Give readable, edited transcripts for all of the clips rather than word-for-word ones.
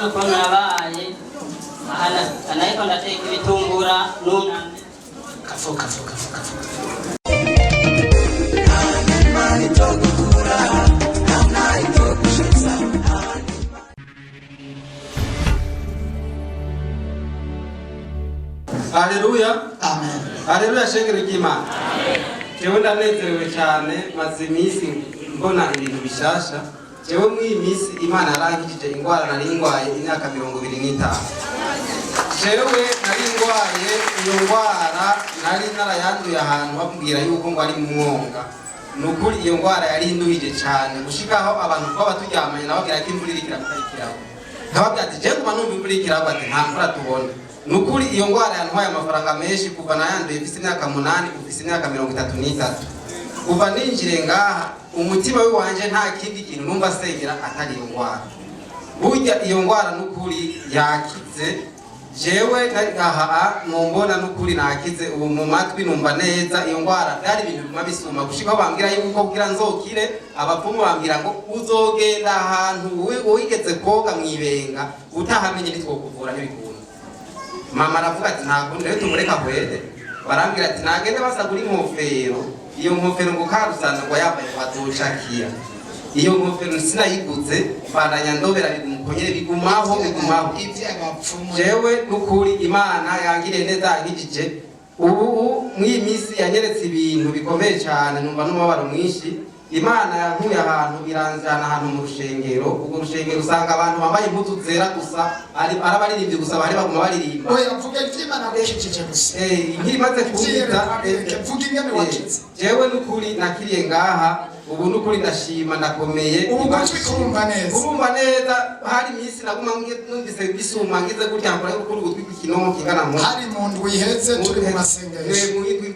Murabona ukuntu nabaye aha, nariko ndateka ibitumbura nunamye. Kafo, kafo, kafo, kafo. Haleluya! Amen. Haleluya, shengero ry'Imana! Jewe ndanezerewe cyane, maze iminsi mbona ibintu bishasha. Jewe muri iyi minsi Imana yarankijije indwara nari ndwaye imyaka 25. Jewe nari ndwaye iyo ndwara, nari narayanduye ahantu bambwira yuko ngo ari mu mwonga. Ni ukuri iyo ndwara yari induhije cyane, gushikaho abantu twaba turyamanye nababwira ko imvura iriko iragwa, nkababwira ati: "Jewe nguma numva imvura iriko iragwa." Ati: "Nta mvura tubona." Ni ukuri iyo ndwara yantwaye amafaranga menshi kuva nayanduye mfise imyaka 8, ufise imyaka 33. Kuva ninjire ngaha, umutima w'iwanje nta kindi kintu numva asengera atari iyo ndwara. Burya iyo ndwara n'ukuri yakize. Jewe nari aha numbona, n'ukuri nakize. Ubu mu matwi numva neza. Iyo ndwara byari ibintu biguma bisuma, gushika aho bambwira yuko kugira nzokire, abapfumu bambwira ngo uzogenda ahantu wigeze koga mwibenga, utahamenye nitwokuvura ntibikunda. Mama aravuga ati: "Ntabwo rero tumureka ahwede." Barambwira ati nagende basagura inkofero, iyo nkofero ngo karusanga ngo yambaye ngo azocakira. Iyo nkofero sinayiguze, mbandanya ndobera, biguma bigumaho, bigumaho. Iby'abapfumu. Jewe n'ukuri Imana yangiriye neza, yankijije. Ubu mw'iyi minsi yanyeretse ibintu bikomeye cyane, numva n'umubabaro mwinshi. Imana yankuye ahantu iranjana ahantu mu rushengero. Urwo rushengero usanga abantu bambaye impuzu zera gusa, ari abaririmbyi gusa bari baguma baririmba. Oya, mvuga iby'Imana gukijije gusa. Inkiri imaze kunkiza. Mvuga ingene wakize. Jewe n'ukuri nakiriye ngaha. Ubu n'ukuri ndashima, ndakomeye. Ubu gutwi kurumva neza. Kurumva neza. Hari iminsi naguma numvise bisuma, ngize gutya nkora gukura ugutwi kw'ikinomo kingana nko Hari mu ndwi iheze turi mu masengesho.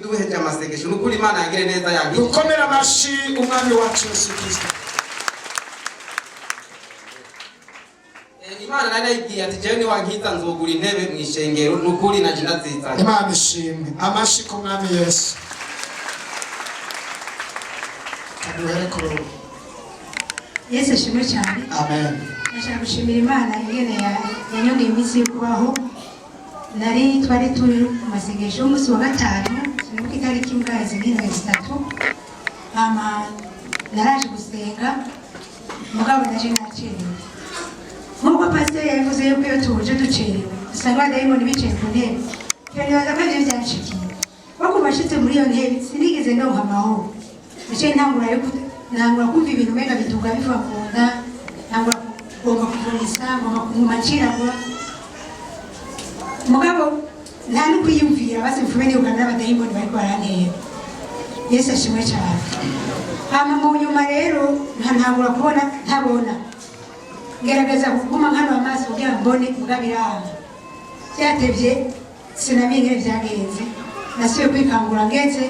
Duheje amasengesho. N'ukuri Imana yangire neza, yankijije. Dukomere amashi Umwami wacu Yesu Kristo. Imana nari nayibwiye ati: "Jewe niwankiza nzogura intebe mu ishengero." N'ukuri naje ndazizanye. Imana ishimwe. Amashi ku Mwami Yesu. Kaduhere ku ruhu. Yesu ashimwe cyane. Amen. Ndashaka gushimira Imana ingene yanyongeye iminsi yo kubaho. Nari twari turi ku masengesho y'umunsi wa gatanu, sinibuka itariki, mbwazi nk'indwi 3. Hama naraje gusenga, mugabo naje nacerewe. Nk'uko pasiteri yabivuze yuko iyo tuje ducerewe usanga abadayimoni bicaye ku ntebe, icyo nibaza ko ibyo byanshikiye. Ko kuva nshitse muri iyo ntebe sinigeze ndonka amahoro. Naciye ntangura yo ntangura kumva ibintu umenga biduga biva mu nda, ntangura kugomba kuvurisa, ngomba kuguma nciragura. Mugabo nta no kwiyumvira basi mfume nirukana n'abadayimoni bariko barantera. Yesu ashimwe cyane. Hama mu nyuma rero ntangura kubona ntabona, ngerageza kuguma nkanura amaso kugira ngo mbone, mugabo iranga byatevye, sinamenye ingene vyagenze. Nasubiye kwikangura ngeze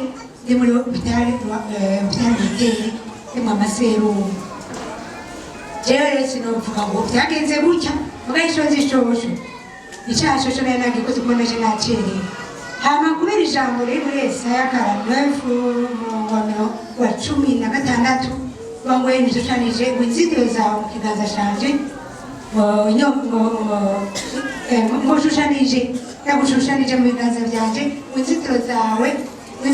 ndi muri hôpital, hôpital militaire, ndimwo amaserumu. Jewe rero sinovuga ngo vyagenze gutya, mugabo ico nzi coco, icaha coco nari nagikoze kuko naje nacerewe. Hama kubera ijambo riri muri Yesaya 49 umurongo wa 16 ngo nishushanije ngo inzitiro zawe mu kiganza canje, ngo ngushushanyije, nagushushanije mu biganza byanje ngo inzitiro zawe, ngo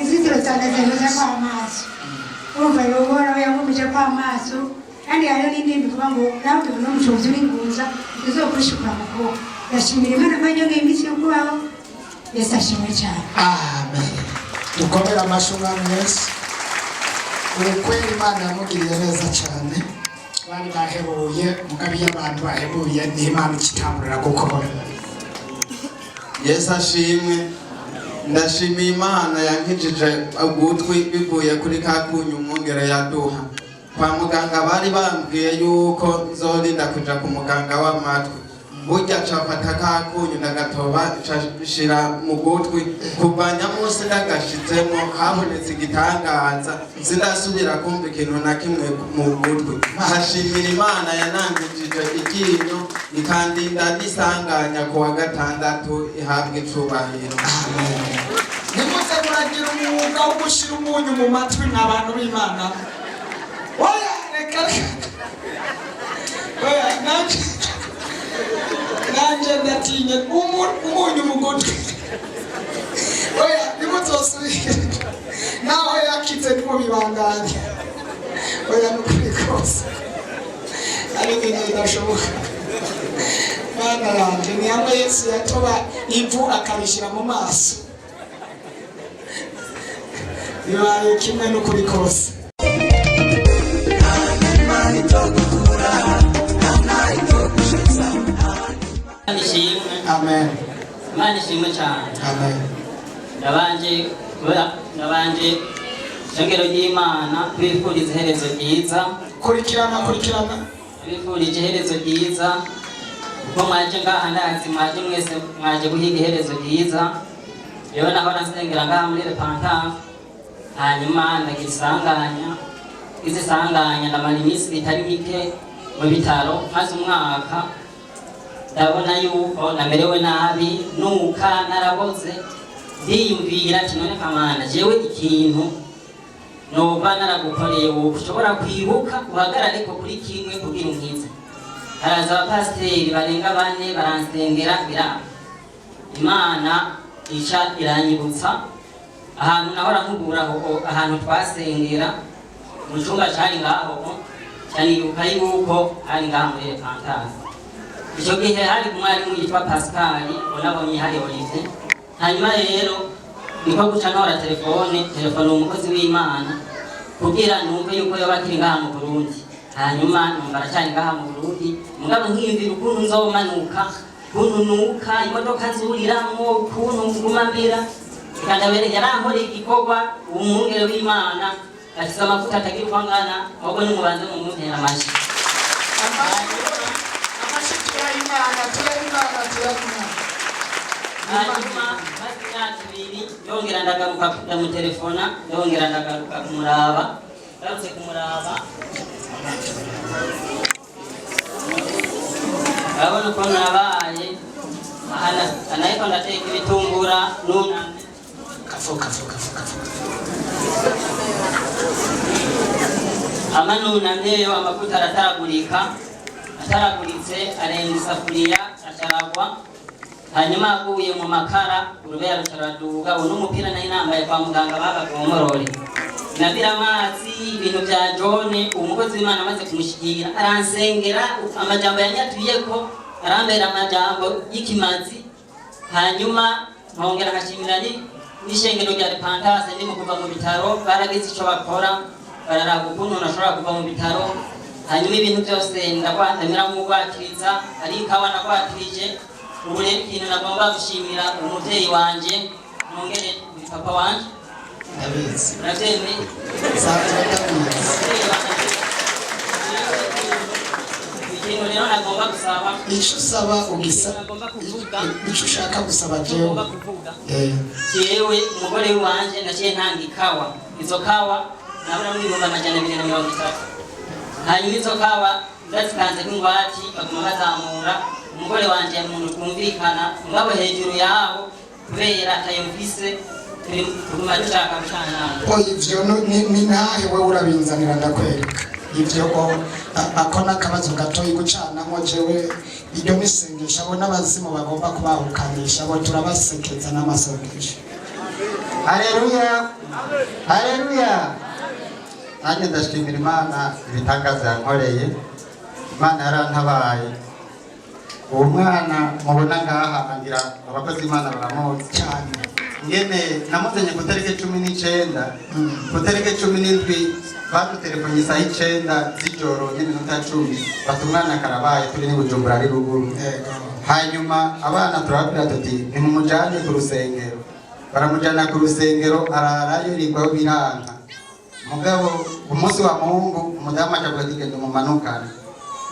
inzitiro zawe ndazihoza amaso. Urumva rero Uhoraho yangumije ko amaso. Kandi hariho n'indirimbo ivuga ngo nawe tubona umushobozi w'ingunza tuzokwishukura mu kuboko. Ndashimira Imana ko yanyongeye iminsi yo kubaho. Yesu ashimwe cyane. Amen. Dukomere amashi Umwami Yesu. Ubukweri Imana yamugiriye neza cyane. Bari bahebuye, mugabo iyo abantu bahebuye niho Imana ikitangurira gukora. Yesu ashimwe. Ndashimiye Imana yankijije ugutwi bivuye kuri ka kunyu umwungere yaduha. Kwa muganga bari bambwiye yuko nzorinda kuja ku muganga w'amatwi. Burya cafata ka kunyu ndagatoba, nshira mu gutwi. Kuva nyamunsi ndagashizemo habonetse igitangaza, sindasubira kumva ikintu na kimwe mu gutwi. Nkashimira Imana yanankijije iryinyo, ikandinda n'isanganya ku wa gatandatu. Ihabwa icubahiro. Ntimuze muragira umwuga wo gushyira umunyu mu matwi mwa bantu b'Imana. Oya, reka reka, oya nanjye. Natinye umunyu mu gutwi. Oya, nimuzosubire, naho yakize ntimubibandanye. Oya, nukuri kose ari ibintu bidashoboka. Mana yanje, ni hamwe Yesu yatoba ivu akabishyira mu maso, bibaye kimwe n'ukuri kose. Imana ishimwe. Amen. Imana ishimwe cyane. Amen. Ndabanje ishengero ry'Imana bifuriza iherezo ryiza. Kurikirana, kurikirana. Bifurije iherezo ryiza kuko mwaje ngaha, ndazi mwaje mwese mwaje guhiga iherezo ryiza. Yewe nahora nsengera ngaha muri Repentance, hanyuma ndagira isanganya. Izi sanganya ndamara iminsi itari mike mu bitaro, maze umwaka. Ndabona yuko namerewe nabi, nuka naraboze. Ndiyumvira ati: "None kamana, jewe ikintu noba naragukoreye wowe ushobora kwibuka, uhagarare ko kuri kimwe kugira unkize?" Haraza abapasiteri barenga bane, baransengera, biranga. Imana ica iranyibutsa ahantu nahora nkubura aho, ahantu twasengera mu cumba cari ngaho. Canibuka yuko hari ngaha muri Repentance. Icyo gihe hari umwarimu yitwa Pascal, unabonye hari Olivier. Hanyuma rero niko guca ntora telefone, telefone umukozi w'Imana kugira numve yuko yoba akiri ngaha mu Burundi. Hanyuma numva aracyari ngaha mu Burundi, mugabo nkiyumvira ukuntu nzomanuka, ukuntu nuka, imodoka nzuriramwo, ukuntu nguma mbera. Reka ndabere, yarankoreye igikorwa umwungere w'Imana, afise amavuta atagira uko angana. Ahubwo nimubanze mumumpera amashyi. Amashyi tuyaha Imana, tuyaha Imana, tuyaha Imana. Hanyuma maze imyaka 2, yongera ndagaruka, ndamutelefona, yongera ndagaruka kumuraba. Ngarutse kumuraba, urabona ukuntu nabaye. Aha nariko ndateka ibitumbura, nunamye. Kafu, kafu, kafu, kafu. Ama nunamyeyo, amavuta arataragurika. Ataraguritse arenga isafuriya, acaragwa. Hanyuma aguye mu makara, urubera rucaraduga. Ubu n'umupira nari nambaye kwa muganga babagomorore, nabira amazi, ibintu bya jone. Umukozi w'Imana amaze kumushyikira, aransengera, amajambo yanyatuyeko arambera amajambo y'ikimazi. Hanyuma nkongera nkashimira n'ishengero rya Repentance. Ndi mu kuva mu bitaro, baragize ico bakora, bararaba ukuntu nashobora kuva mu bitaro. Hanyuma ibintu byose ndamera nk'ugwatiriza, ari ikawa nagwatirije. Ubu rero ikintu nagomba gushimira umuvyeyi wanje, nongere ni papa wanje. Ndabizi. Uravyemeye? Sanzwe ndabizi. Umuvyeyi wanje. Ikintu rero nagomba gusaba, Icyo usaba ugisa. nagomba kuvuga, Icyo ushaka gusaba icyo jewe. ngomba kuvuga, jewe umugore wanje naciye ntanga ikawa. Izo kawa nabura mu 230,000. Hanyuma izo kawa ndazitanze nk'ingwati, baguma bazamura. Umugore wanje umuntu twumvikana, mugabo hejuru yaho kubera atayumvise, tuguma dushaka gucanana. Oya, ivyo ni ntahe, wewe urabinzanira ndakwereka ivyo. Ako n'akabazo gatoyi. Gucanamo jewe iryo nisengesha, abo n'abazimu bagomba kubahukanisha, abo turabasekeza n'amasengesho. Haleluya, haleluya! Nanjye ndashimira Imana ibitangaza yankoreye. Imana yarantabaye. Uwo mwana mubona ngaha, angira abakozi Imana baramuzi cyane. Ngene namuzanye ku tariki 19, ku tariki 17 badutelefonye isaha 9 z'ijoro n'iminota 10, bati umwana karabaye, turi ni Bujumbura ari ruguru. Hanyuma abana turababwira tuti: "Nimumujane ku rusengero." Baramujana ku rusengero, ararayo, rigwaho, biranka. Mugabo umunsi wa Mungu umudamu acavuga ati: "Genda umumanukane."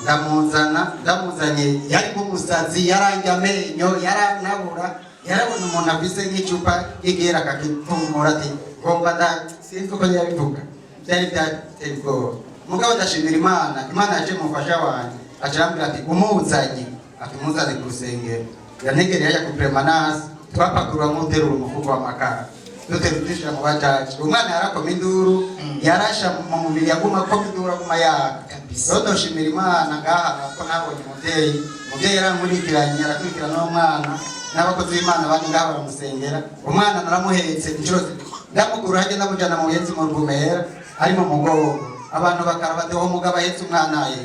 Ndamuzana. Ndamuzanye yari nk'umusazi, yaranja amenyo, yaranabura, yarabona umuntu afise nk'icupa y'igera akakitumura, ati: "Ngomba nda." Sinzi uko yabivuga, byari byateye ubwoba. Mugabo ndashimira Imana. Imana yaje mufasha wanjye, aca arambwira ati: "Umuzanye," ati: "Muzane ku rusengero." Yantegereye hajya ku permanence, twapakurura nk'uterura umufuko w'amakara. Dutera dushira mu bajaji, umwana yarakoma induru, yarasha mu mubiri, yaguma akoma induru, aguma yaka. Kabisa. Rero ndoshimira Imana ngaha ko nabonye umuvyeyi. Umuvyeyi yarankurikiranye, arakurikirana n'umwana, n'abakozi b'Imana bandi ngaha baramusengera. Umwana naramuhetse inshuro zibiri, ndamugura hajya, ndamujana mu Buyenzi mu Rugumera, ari mu mugongo. Abantu bakaraba ati: "Uwo mugabo ahetse umwana ye,"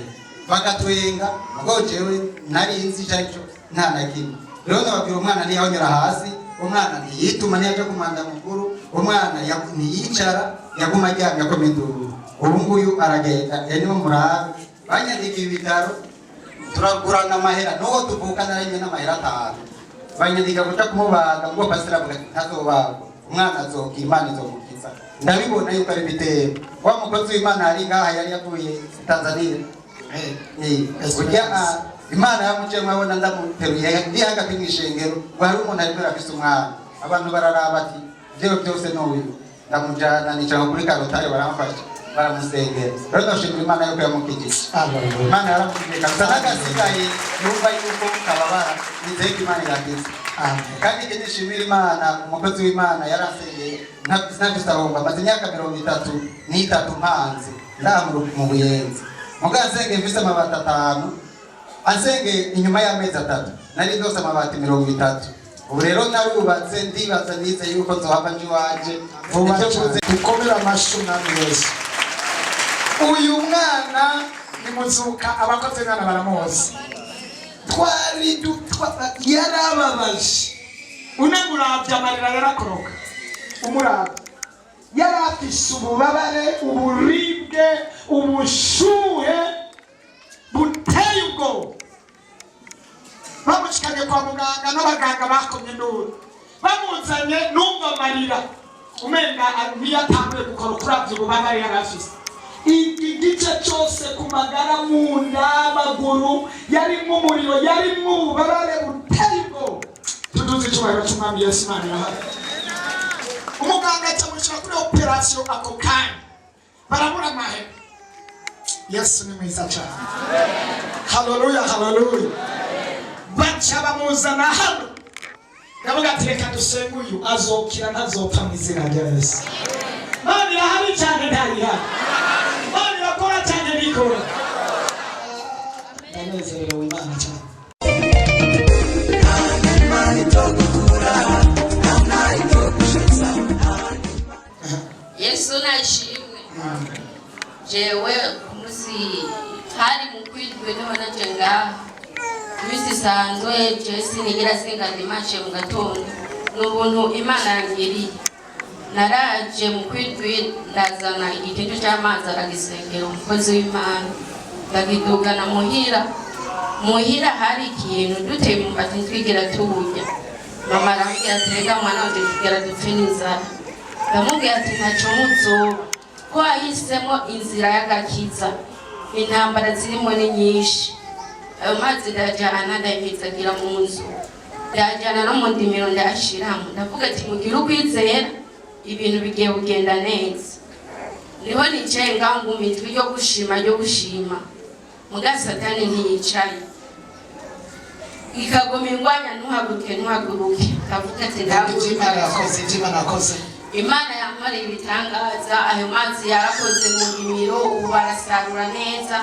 bagatwenga. Mugabo jewe nari nzi ico aricyo, nta na kimwe. Rero ndababwira, umwana ntiyahonyora hasi, umwana ntiyituma, ntiyaja ku mwanda mukuru, umwana ntiyicara, yaguma aryamye akoma induru. Ubu nguyu aragenda. Niwo murabe, banyandikiye ibitaro, turagurana amahera n'uwo tuvukana rimwe n'amahera 5, banyandika kuja kumubaga ngo pasiteri avuga ati: "Ntazobagwa, umwana azokira, Imana izomukiza." Ndabibona yuko ari ibitero. Wa mukozi w'Imana ari ngaha yari yavuye Tanzania. Burya Imana yamuciye, mwabona ndamuteruye ndi hagati mw'ishengero ngo hari umuntu ariko arafise umwana. Abantu bararaba ati: "Vyewe byose n'uyu." Ndamujana, nicara kuri karotari, baramfasha, baramusengera. Rero ndashimira Imana yuko yamukijije. Imana yaramukijije kabisa. N'agasigaye yumva yuko kababara, nizeye ko Imana irakiza. Kandi ikindi nshimira Imana, umukozi w'Imana yarasengeye ntafise ahomba. Maze imyaka 33 mpanze ndaha mu Buyenzi. Mugabo asengeye mfise amabati 5, ansengeye inyuma y'amezi 3 nari ndose amabati 30. Ubu rero narubatse, ndibaza nize yuko nzohava nje iwanje Vuba Ivyo cyane. mvuze. Dukomere amashyi Umwami Yesu. Uyu mwana ni Muzuka, abakozi b'Imana baramuzi. Twari yarababaje, unamuravye amarira yarakoroka umuravye. Yari afise ububabare, uburibwe, ubushuhe buteye ubwoba. Bamushikanye kwa muganga, n'abaganga bakomye induru. Bamuzanye numva amarira umenga niyo atanguye gukora, ukuravye ububabare yari afise. Iki gice cyose, ku magara, mu nda, amaguru, yarimwo umuriro, yarimwo ububabare buteye ubwoba. Tuduze icyubahiro cy'Umwami Yesu. Imana irahari. Umuganga acamushyira kuri operasiyo ako kanya, barabura amahera. Yesu ni mwiza cyane. Haleluya, haleluya. Baca bamuzana hano, ndavuga ati: "Reka dusenge, uyu azokira, ntazopfa mu izina rya Yesu." Imana irahari cyane, ntayihari? Imana irakora cyane, nikora. Ndanezerewe Imana cyane. Yesu nashimwe. Jewe kumusi hari mu kwindwi niho naje ngaha. Imisi isanzwe jewe sinigira senga dimanche mu gatondo. Ni ubuntu Imana yangiriye. Naraje mu kwindwi, ndazana igikinju cy'amazi, aragisengera umukozi w'Imana, ndagidugana muhira. Muhira hari ikintu duteye imyumbati, ntitwigera tuwurya. Mama arambwira ati: "Rega mwana wanje, tugera dupfe n'inzara." Ndamubwira ati: "Ntacyo muzoba, ko wahisemo inzira y'agakiza, intambara zirimo ni nyinshi." Ayo mazi ndayajyana, ndayimizagira mu nzu, ndayajyana no mu ndimiro, ndayashiramo. Ndavuga ati: "Mugire ukwizera, ibintu bigiye kugenda neza." Niho nicaye ngaho, nguma ijwi ryo gushima, ryo gushima. Muga Satani ntiyicaye, ikaguma ingwanya: "Ntuhaguruke, ntuhaguruke." Kavuga ati: Ibyo Imana "Ndahaguruka." yakoze, ibyo Imana yakoze. Imana yankoreye ibitangaza. Ayo mazi yarakoze mu ndimiro, ubu barasarura neza.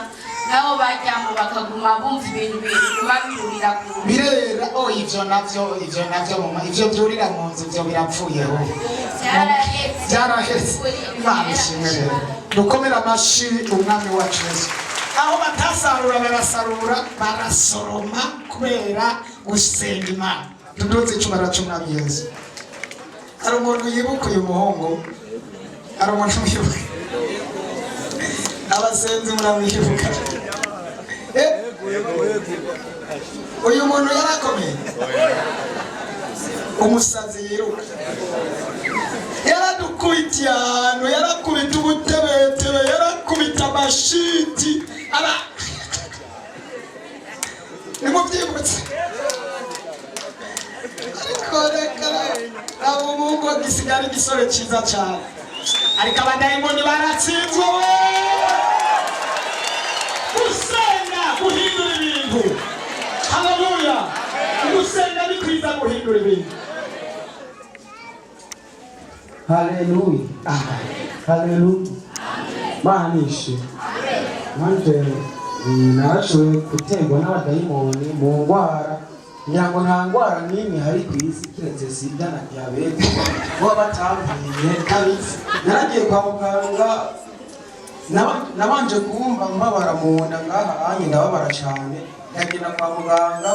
Nabo bajyamo bakaguma bumva ibintu biguma bihurira ku Birera. Oh, ivyo navyo, ivyo navyo, ivyo byurira mu nzu, ivyo birapfuyeho. Byarahetse. Byarahetse. Imana ishimwe. Rero dukomere amashi Umwami wacu Yesu. Aho batasarura barasarura, barasoroma kubera gusenga Imana. Tuduze icyubahiro cy'Umwami Yesu. Hari umuntu yibuka uyu muhungu? Hari umuntu wibuka? Abasenzi muramwibuka? Uyu muntu yarakomeye, umusazi yiruka, yaradukubitiye ahantu, yarakubita ubutebetebe, yarakubita amashiti ara nimubyibutse. Ariko reka, abo umuhungu gisigara igisore cyiza cyane, ariko abadayimoni baratsinzwe we. Gusenga guhindura ibintu. Haleluya! Gusenga ni kwiza, guhindura ibintu. Haleluya. Haleluya. Mana ishimwe. Nanje narashoboye guterwa n'abadayimoni mu ngwara, ngira ngo nta ngwara n'imwe hari ku isi kiretse sida na diyabete bo batamvuye kabisa. Naragiye kwa muganga, nabanje kumva mbabara mu nda ngaha anye, ndababara cyane, ndagenda kwa muganga.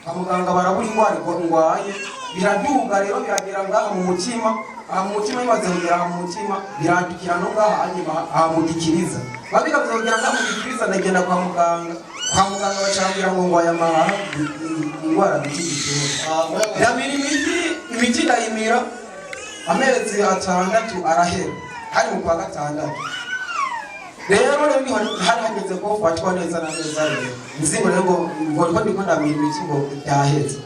Kwa muganga barabura indwara ngwaye. Biraduga rero, biragera ngaha mu mutima. Aha mu mutima, bimaze kugera aha mu mutima, birandukira no ngaha anye aha mu gikiriza. Babigabuze kugera ngaha mu gikiriza, ndagenda kwa muganga. Kwa muganga bacambwira ngo ngwaye amahaha, indwara bita igituntu. Ndamira imiti, imiti ndayimira amezi 6 arahera, hari mu kwa gatandatu. Rero niho hari hageze ko fatwa neza na neza. Rero nzi ngo rero ngo ndiko ndamira imiti ngo byaheze,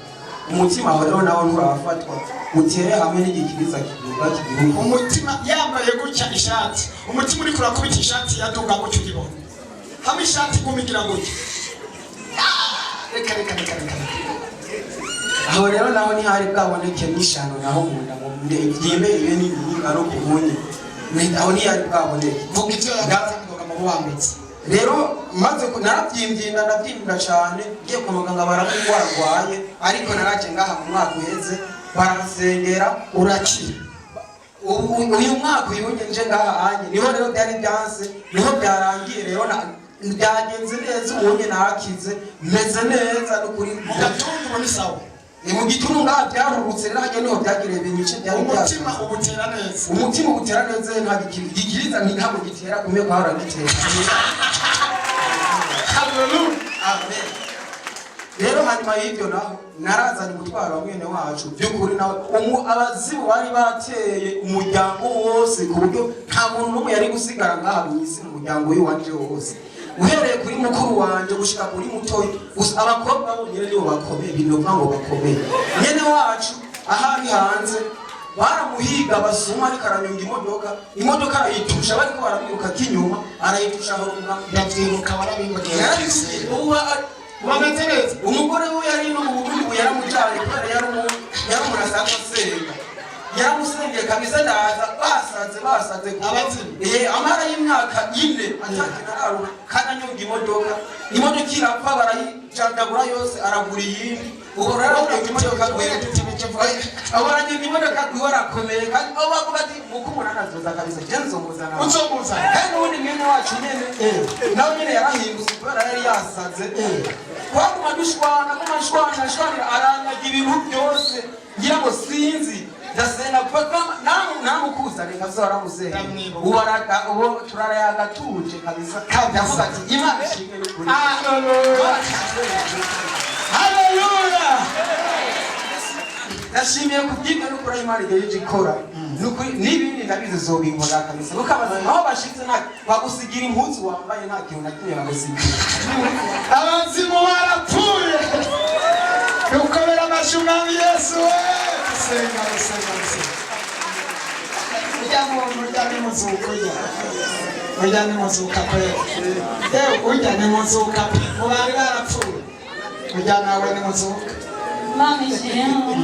umutima aho rero nawo nturafatwa, utere hamwe n'igikiriza kiduga kigihugu. Umutima yambaye gutya ishati, umutima uriko urakubita, ishati yaduga gutya, ugibona hamwe ishati iguma igira gutya. Ah, reka reka reka reka reka. Aho rero naho ntihari bwaboneke n'ishano naho munda ngo ryimbe ibe n'ingano ku munyi. Aho ntihari bwaboneke. Vuga ivyo yagaze ngo mu buwambitse. Rero maze narabyimbye, ndabyimbwa cyane, ngiye kwa muganga barabura indwara ndwaye, ariko naraje ngaha mu mwaka uheze baransengera. Urakira. Ubu uyu mwaka uyu nje ngaha anye niho rero byari byanse, niho byarangiye. Rero byagenze neza, ubunye nakize, meze neza n'ukuri. Mu gatundu ubu ni sawa. Mu gituntu ngaha byarurutse rero, hajya niho byagiriye binyice, byari Umutima ubutera neza. Umutima ubutera neza, nta gikiriza ntabwo gitera kumwe kwahora gitera. Haleluya. Amen. Rero hanyuma y'ibyo naho narazanye umutwaro wa mwene wacu. By'ukuri nawe abazimu bari bateye umuryango wose, ku buryo nta muntu n'umwe yari gusigara ngaha mu isi, mu muryango w'iwanje wose, uhereye kuri mukuru wanje gushika kuri mutoyi. Gusa abakobwa bonyine nibo bakomeye, binovuga ngo bakomeye. Mwene wacu ahari hanze baramuhiga basuma, ariko aranyonga imodoka, imodoka arayitusha, bariko baramwiruka k'inyuma, arayitusha aho. Ndavyibuka warabimbwiye. Ubu Bameze neza. Umugore we yari no mu Burundi, ubu yaramujanye kubera yari umuntu asanzwe asenga, yaramusengeye kabisa. Ndaza basaze basaze. Abazimu. Amara y'imyaka 4 atakintu araruka, kandi anyonga imodoka, imodoka irapfa barayijandagura yose, aragura iyindi. Ubu rero aranyonga imodoka gwiwe, abo aranyonga imodoka gwiwe, arakomeye. Kandi abo bavuga ati muko umunani azoza kabisa, je nzomuzana. Uzomuzana. Kandi n'ubundi mwene wacu nyene nawe nyene yarahindutse kubera yari yasaze. Twaguma dushwana, guma nshwana nshwanira, aranyaga ibintu byose, ngira ngo sinzi. Ndasenga namukuzane kabisa, waramusenga. Ndamwibuka. Ubu ubu turarayaga tuje kabisa, ndavuga ati Imana ishimwe n'ukuri. Haleluya. Ndashimiye ku bw'ibyo n'ukuri aho Imana igejeje ikora. Nukuri n'ibindi ndabizi zobinkora kabisa, kuko abazima aho bashitse nta bagusigira impuzu wambaye, nta kintu na kimwe bagusigira. Abazimu barapfuye. Dukomere amashyi umwami Yesu we. Gusenga, gusenga, gusenga. Urya muntu, urya ni muzuka, urya urya ni muzuka kweli. Yewe, urya ni muzuka pe, mu bari barapfuye urya nawe ni muzuka. Imana ishimwe.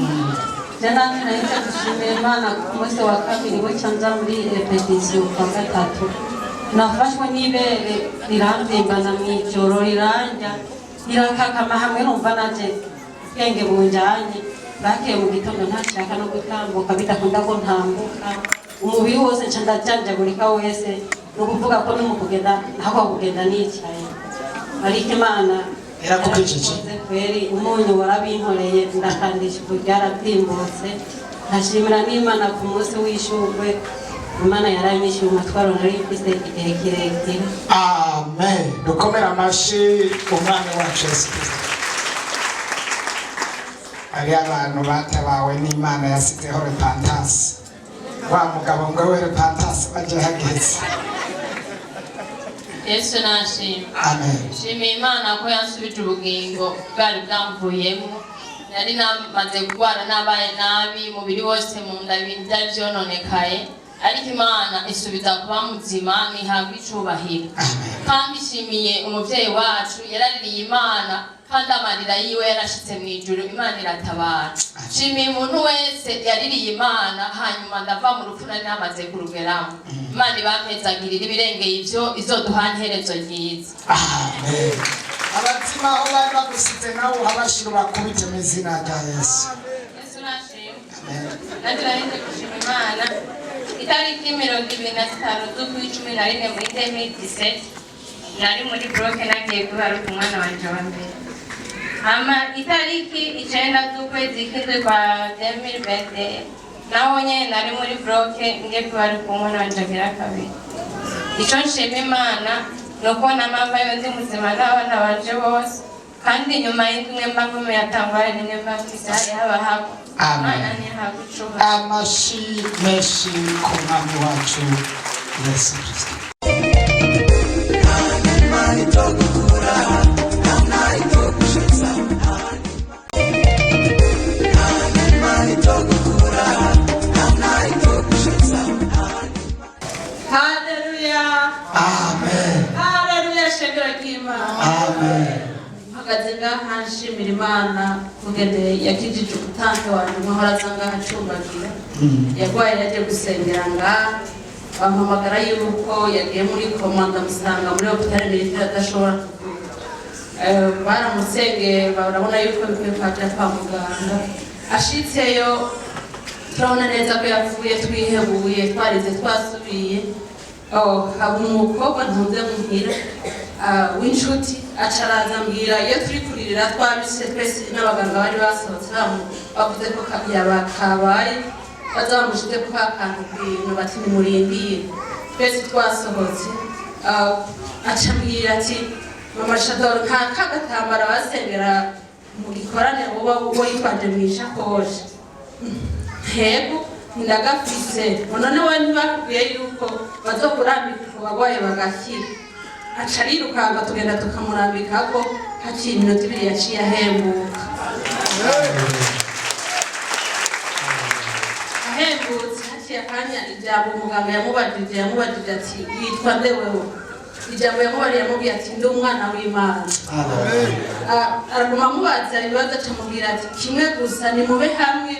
Je nanje nahise gushimira Imana. Ku munsi wa kabiri buca nza muri répétition kwa gatatu, nafashwe n'ibere riramvyimbana mw'ijoro, rirandya, rirakakama hamwe numva nanje ubwenge bunjanye. Bakeye mu gitondo ntashaka no gutambuka, bidakunda ko ntambuka, umubiri wose nca ndajanjagurika wese, ni ukuvuga ko no mu kugenda ntako kugenda nicaye, ariko Imana Irakukijije. yarabikoze kweri. Umunyu warabinkoreye, ndakandisha ubu byarabyimbutse. Nkashimira n'Imana ku munsi w'ishurwe, Imana yaranyishyuye umutwaro nari mfise igihe kirekire. Amen. Dukomere amashyi umwami wacu Yesu Kristo. Hariyo abantu batabawe n'Imana yasizeho repentance. Wa mugabo ngo we repentance baje hageze. Yesu nashimwe. Amen. Nshimiye Imana ko yansubije ubugingo bwari bwamvuyemo. Nari namaze kurwara, nabaye nabi umubiri wose, mu nda ibintu byari byononekaye. Ariko Imana isubiza kuba muzima, ntihabwa icubahiro. Kandi nshimiye umuvyeyi wacu yaraririye Imana, kandi amarira yiwe yarashitse mu ijuru, Imana iratabara. Nshimiye umuntu wese yaririye Imana, hanyuma ndava mu rupfu nari namaze kurugeramo. Imana ibampezagirira ibirengeye ivyo, izoduha iherezo ryiza. Abazima aho bari bagusize nawe uhabashira, ubakubite mu izina rya Yesu. Yesu nashimwe. Nanjye nari gushima Imana. Itariki 25 z'ukwa 11 muri 2017 nari muri bloc, nagiye kubaruka umwana wanje wa mbere. Hama itariki 9 z'ukwezi kw'indwi kwa 2020 naho nyene nari muri bloc, ngiye kubaruka umwana wanje agira kabiri. Ico nshima Imana ni uko namambayo ndi muzima n'abana banje bose, kandi nyuma y'indwi imwe mba nkomeye, atangwara nimwe mba mfise, hari haba hako. Amen. Imana ntihabwa icubahiro. Amashi menshi ku Mwami wacu Yesu Kristo. Imana itogukura, nta itogushitsa. Imana itogukura, nta itogushitsa. Haleluya! Amen. Haleluya, shengero ry'Imana! Amen. Mpagaze ngaha nshimira Imana kugene yakijije umutanke wanjye umuhora aza ngaha acumbagira. Yarwaye, yagiye gusengera ngaha, bampamagara yuko yagiye muri coma, ndamusanga muri hôpital militaire adashobora kuvuga. Baramusengeye, barabona yuko bikwiye kwaja kwa muganga. Ashitseyo turabona neza ko yapfuye, twihebuye, twarize, twasubiye. Oh, haba umukobwa ntunze muhira, w'inshuti, aca araza ambwira iyo turi kuririra twabishe twese, n'abaganga bari basohotse, bavuze ko kabaye, baza bamushize ko ka kantu kw'ibintu, bati nimurindire, twese twasohotse. Aca ambwira ati: "Mama Shadoro, nta kagatambara basengera mu gikorane uba witwaje mu ishakoshi?" "Ntego, ndagafise." "None we ntibakubwiye yuko bazokurambika ku bagwaye bagakira?" Aca arirukanga, tugenda tukamurambikako, haciye iminota 2 yaciye ahembuka. Ahembutse haciye akanya, ijambo umuganga yamubajije ati: "Witwa nde wewe?" Ijambo yamubariye, yamubwiye ati: "Ndi umwana w'Imana." Araguma amubaza ibibazo, acamubwira ati: "Kimwe gusa, nimube hamwe,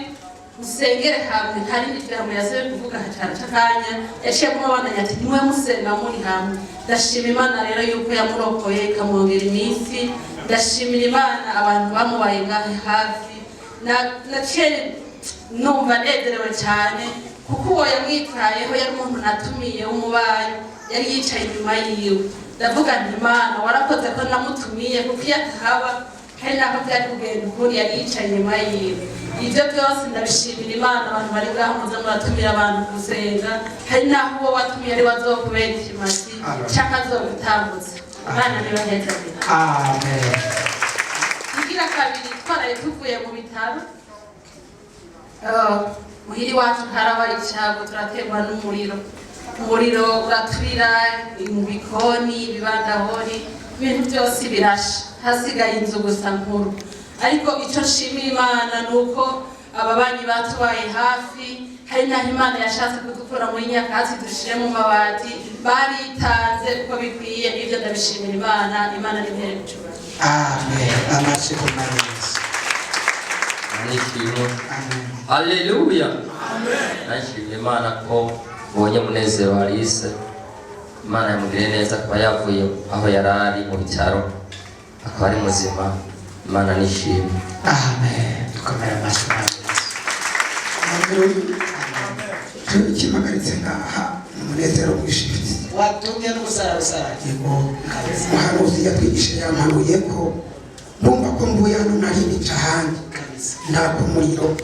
musengere hamwe." Nta rindi jambo yasobe kuvuga. Hacara akanya yaciye kumubandanya ati: "Nimwe musenga muri hamwe." Ndashima Imana rero yuko yamurokoye, ikamwongera iminsi. Ndashimira Imana abantu bamubaye ngahe hafi. Naciye numva nezerewe cyane kuko uwo yamwitayeho yari umuntu natumiye w'umubanyi, yari yicaye inyuma yiwe. Ndavuga nti: "Imana warakoze ko namutumiye, kuko iyo atahaba hari n'aho byari kugenda ukundi." Yari yicaye inyuma yiwe. Ibyo byose ndabishimira Imana. Abantu bari ngaho, muze muratumira abantu gusenga, hari n'aho uwo watumiye ari we azokubera ikimasi canke azogutambutsa. Imana nibahezagire. Amen. Igira kabiri, twaraye tuvuye mu bitaro, muhiri wacu haraba icago, turaterwa n'umuriro. Umuriro uraturira mu bikoni, ibibandahori, ibintu byose birasha, hasigaye inzu gusa nkuru. Ariko ico nshimira Imana ni uko ababanyi batubaye hafi. Hari n'aho Imana yashatse kudukura muri nyakatsi dushire mu mabati, baritanze uko bikwiye. N'ibyo ndabishimira Imana. Imana nimpere gucubahiro. Amen. Amashyi ku Mwami Yesu. Nishimwe. Haleluya. Nashimye Imana ko mbonye Munezero Alice. Imana yamugiriye neza kuba yavuye aho yari ari mu bitaro akaba ari muzima. Imana nishimwe. Amen. Dukomere amashyi Umwami Yesu. Kimpagaritse ngaha ni umunezero mwinshi mfite. Watumye n'ubusarabusara. Yego, umuhanuzi yatwigishije, yampanuye ko ndumva ko mvuye hano nari nica ahandi ndaka umuriro,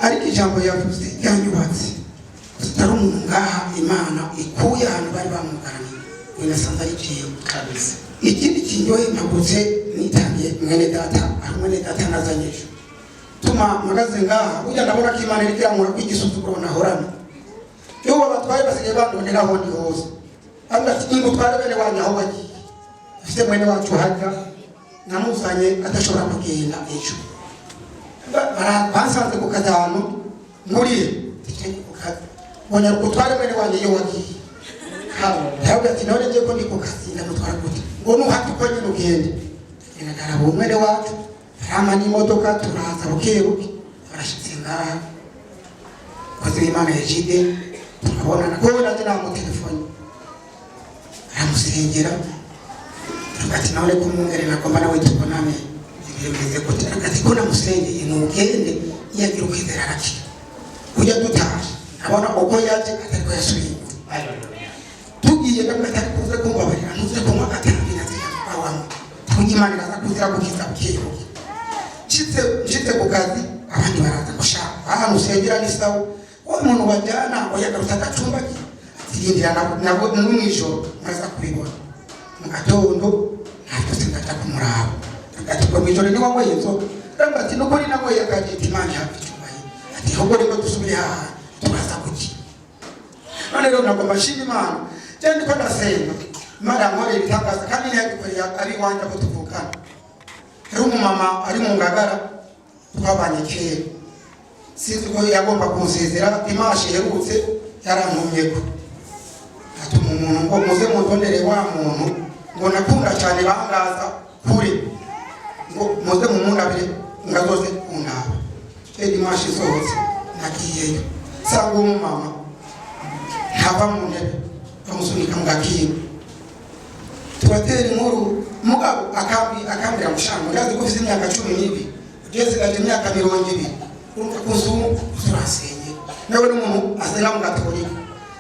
ariko ijambo yavuze ryanyubatse. Tutari umuntu ngaha Imana ikuye ahantu bari bamugaraniye, we nasanze ari jewe. Ikindi kinyoye, mpagurutse nitangiye mwene data, ari mwene data nazanye ejo, tuma mpagaze ngaha. Burya ndabona ko Imana iriko irankura kw'igisuzuguro nahorana. Iyo babatwaye basigaye bandoneraho ndi hose. Ambwira ati: "Ingo utware bene wanyu aho bagiye." Afite mwene wacu hajya namuzanye adashobora kugenda ejo. Basanze ku kazi ahantu nkuriye ku kazi. Ngo nyaruka utware mwene wanjye iyo wagiye. Yababwira ati none ngiye ko ndi ku kazi, ndamutwara gute? Ngo nuhate uko nyine ugende. Ngenda ndaraba uwo mwene wacu, arampa n'imodoka, turaza buke buke, barashitse ngaha. Kozi w'Imana Egide turabonana, kuko we nanjye namutelefone, aramusengera. Aravuga ati none ko umwungere nagomba nawe tubonane, ibintu bimeze gute? Aravuga ati ko namusengeye, nugende, iyo agira ukwizera arakira. Kujya dutaje abona uko yaje atariko yasubiye inyuma. Tugiye ndavuga ati ariko uze kumbabarira, ntuze kunywa agatabi na ziriya wanywa, tujye Imana iraza kuzira gukiza buke buke. Nshitse ku kazi, abandi baraza ngo sha, ahantu usengera ni sawa, wa muntu wajyana ngo yagarutse adacumbagira. Zirindira nabo no mw'ijoro muraza kubibona. Mu gatondo ntabyose ndaja kumuraba. Ati ubwo mw'ijoro ni wanyweye inzoga? Ndavuga ati nukuri nanyweye akagita, Imana ihabwa icyubahiro. Ati ahubwo rero dusubire haha, turaza gukira. None rero nagomba nshima Imana. Jewe ndiko ndasenga, Imana yankoreye ibitangaza, kandi ntiyabikoreye ari iwanjye abo tuvukana. Hari umumama ari mu Ngagara twabanye kera, sinzi ko yagomba kunsezera. Dimanche iherutse yarantumyeko, atuma umuntu ngo muze mundondere wa muntu ngo nakunda cyane bangaza kure, ngo muze mumundabire ngazoze kundaba. E dimanche isohotse nagiyeyo, nsanga uwo mumama ntava mu ntebe, bamusunika mu gakinga, turatera inkuru. Mugabo akambwira ngo shango, ndazi ko ufite imyaka 12, ugeze imyaka 20, urumva ko uzurasenye. Nawe n'umuntu asenga mu gatolika,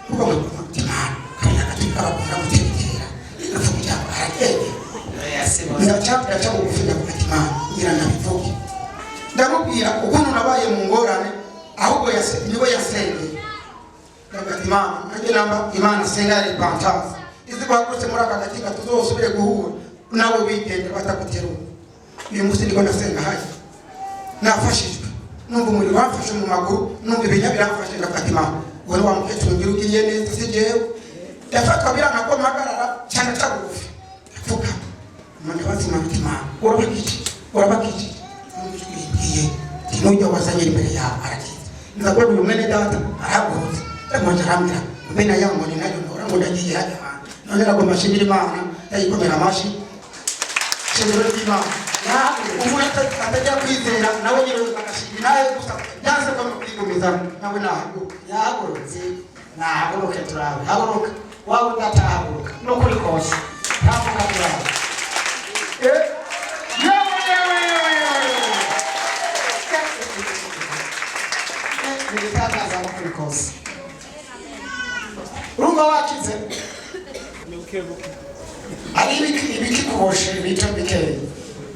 kuko mu mutima kandi agatolika bakunda guterekera, ndavuga ijambo aragende, ndaca bugufi, ndavuga ati Imana ngira ndabivuge. Ndamubwira ukuntu nabaye mu ngorane, ahubwo niwe yasengeye. Ndavuga ati Imana nanjye namba Imana senga ya repentance izi guhagurutse muri aka gakinga, tuzosubire guhura nawe wigendera bataguterura. Uyu munsi ndiko ndasenga hajya nafashijwe, numva umuriro wamfashe mu maguru, numva ibinya biramfashe. Ndavuga ati Imana, wowe wa mukecuru ngira ugiriye neza, si jewe. Ndafatwa biranga ko mpagarara cyane, aca bugufi, ndapfukama. Imana bazima ati Imana urabakije, urabakije. Numva ijwi rimbwiye ati nujya wazanye imbere yawe arakize. Nza kubona uyu mwene data arahagurutse, ndamwanje arambwira mbe na ya nkoni nayo ndora ngo ndagiye hajya hantu. None nagomba nshimira Imana, ndayikomera amashyi. Shingiro ry'Imana, umuntu atajya kwizera nawe nyine agashima nawe gusa byanze ko kwigumiza nawe nahaguruka. Yahagurutse, nahaguruke turabe. Haguruka waba udatahaguruka nukuri kose, tambuka turabe. Yewe, yewe, yewe, yewe. Ni ibitangaza nukuri kose. Urumva wakize ari ibikikuboshe ibito bikeya,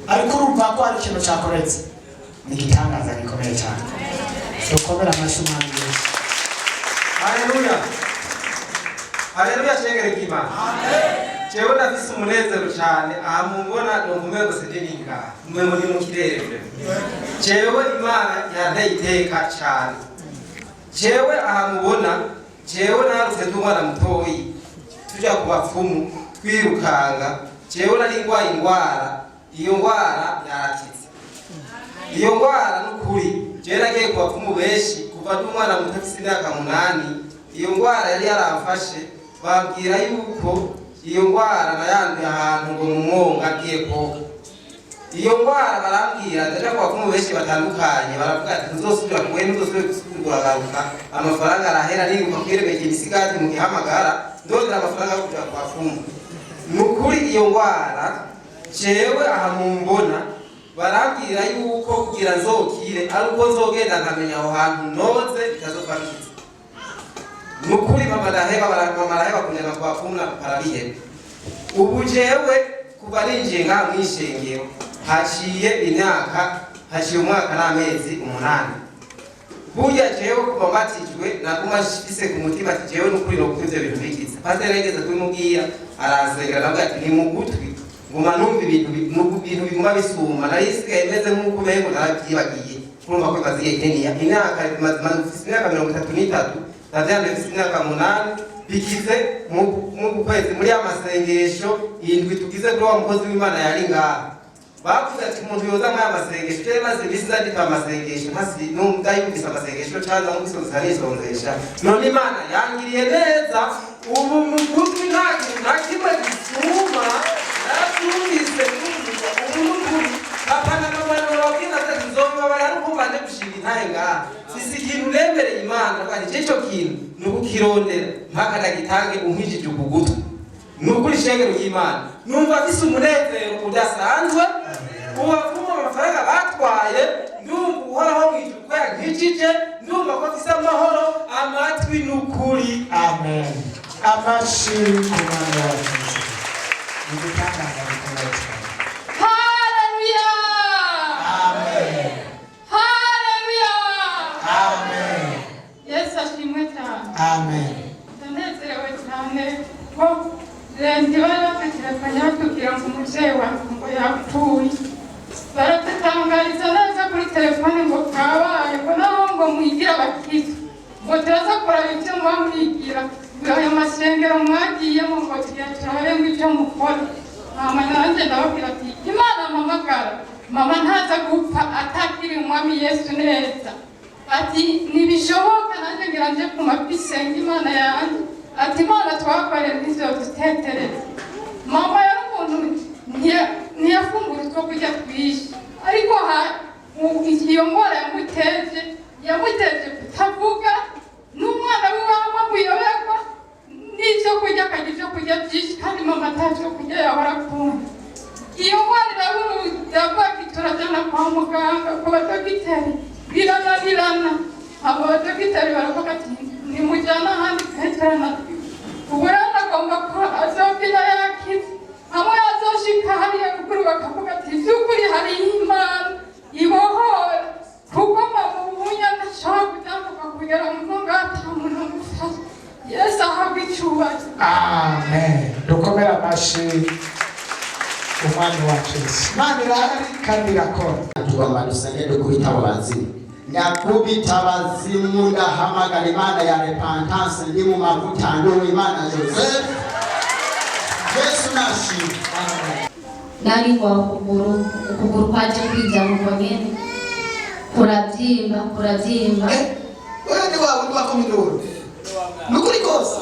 ariko urumva ko hari ikintu cyakoretse. Ni igitangaza gikomeye cyane. Dukomere amashyi Umwami Yesu. Haleluya, haleluya, shengere ry'Imana. Jewe ndafise umunezero cyane. Aha mumbona numva umengo sije ningaha, umengo ni mu kirere. Jewe Imana yanteye iteka cyane. Jewe aha mubona, jewe narutse ndi umwana mutoyi, tuja ku bapfumu twirukanga. Jewe nari ngwaye ingwara, iyo ngwara yarakize. Iyo ngwara n'ukuri, jewe nagiye ku bapfumu benshi kuva ndi umwana muto mfise imyaka 8. Iyo ngwara yari yaramfashe, bambwira yuko iyo ngwara nayanduye ahantu ngo mu mwonga ngiye koga. Iyo ngwara barambwira, ndaja ku bapfumu benshi batandukanye, baravuga ati ntuzosubira kuwe, ntuzosubire gusubira, amafaranga arahera, niruka kwiremeka imisigati mu gihamagara, ndondera amafaranga yo kuja ku bapfumu. Nukuri iyo ngwara jewe aha mumbona, barambwira yuko kugira nzokire ari uko nzogenda nkamenya aho hantu noze bitazopfa bikize. Nukuri mama ndaheba, mama araheba kunjana ku bapfumu na papa arabiheba. Ubu jewe kuva ninjiye ngaha mw'ishengero haciye imyaka, haciye umwaka n'amezi 8. Burya jewe kuva mbatijwe naguma nshifise ku mutima ati jewe nukuri no kuvuza ibintu bikiza. Pasiteri yageze kubimubwira aransengera, aravuga ati ni mu gutwi nguma numva ibintu biguma bisuma, nari nsigaye meze nk'uko umengo narabyibagiye. Urumva ko bimaze igihe kinini, imyaka mfise imyaka 33, ndavyanduye mfise imyaka 8, bikize mu kwezi muri ya masengesho indwi tugize kuri wa mukozi w'Imana yari ngaha. Bavuze ati umuntu yoza nk'aya masengesho, jewe maze iminsi nzandika amasengesho ntasi ndayumvise amasengesho canza nk'umusozi arisonzesha. None Imana yangiriye neza, ubu mu gutwi nta kintu na kimwe gisuma, naravyumvise numva ubu n'ukuri. Papa na mama nababwira ati nzobabara ari uko mbanje gushinga intahe ngaha. Sisi ikintu nemereye Imana kandi ico kintu ni ukukirondera mpaka ndagitange unkijije uku gutwi. Ni ukuri, ishengero ry'Imana, numva afise umunezero udasanzwe. Ubavuma amafaranga batwaye, ndumva Uhoraho mu ijuru ko yankijije, ndumva ko afise amahoro amatwi n'ukuri. Amen. Amashi ku Mwami wacu Yesu. Ni igitangaza gikomeye cyane. Haleluya! Amen. Haleluya! Amen. Yesu ashimwe cyane. Amen. Ndanezerewe cyane ko lundi bari badutelefone batubwira ngo umubyeyi wawe ngo yapfuye. Baradutangariza neza kuri telefone ngo kabaye, ngo naho ngo mwigira abakizwa, ngo turaza kuraba ibyo muba mwigira, ngo ayo masengero mwagiyemo ngo tuyaturabe ngo ibyo mukora. Mama nanjye ndababwira ati Imana mpamagara mama ntaza gupfa atakiri umwami Yesu neza. Ati ntibishoboka, nanjye ngira nje ku mavi senga Imana yanjye. Ati Imana twakoreye ntizodutetereze. Mama yari umuntu ntiyafungura utwo kurya twinshi, ariko iyo ndwara yamuteje kutavuga n'umwana wiwe amuyoberwa n'ibyo kurya, akarya ibyo kurya byinshi kandi mama ata byo kurya yahora akunda. Iyo ndwara iravuga, turajyana kwa muganga ku badogiteri birananirana. Abo badogiteri baravuga ati nimujyane ahandi twegerana. Ubu rero agomba ko azobina yakize, hamwe azoshika hariya ruguru bakavuga ati by'ukuri hariyo Imana ibohora, kuko mama ubunya ntashobora gutambuka kugera mu ngo ata muntu amufasha. Yesu ahabwe icyubahiro. Amen. Dukomere amashi umwami wacu Yesu. Imana irahari kandi irakora. Tugomba dusenge dukubita abo bazimu. Ndakubita abazimu, ndahamagara Imana ya Repentance, ndi mu mavuta, nduwe Imana Joseph. Yesu nashimwe. Nari ngwa ukuguru, ukuguru kwaje kwijya nyene kurabyimba, kurabyimba. Wewe ni wawe ndi wakoma induru, ni ukuri kose.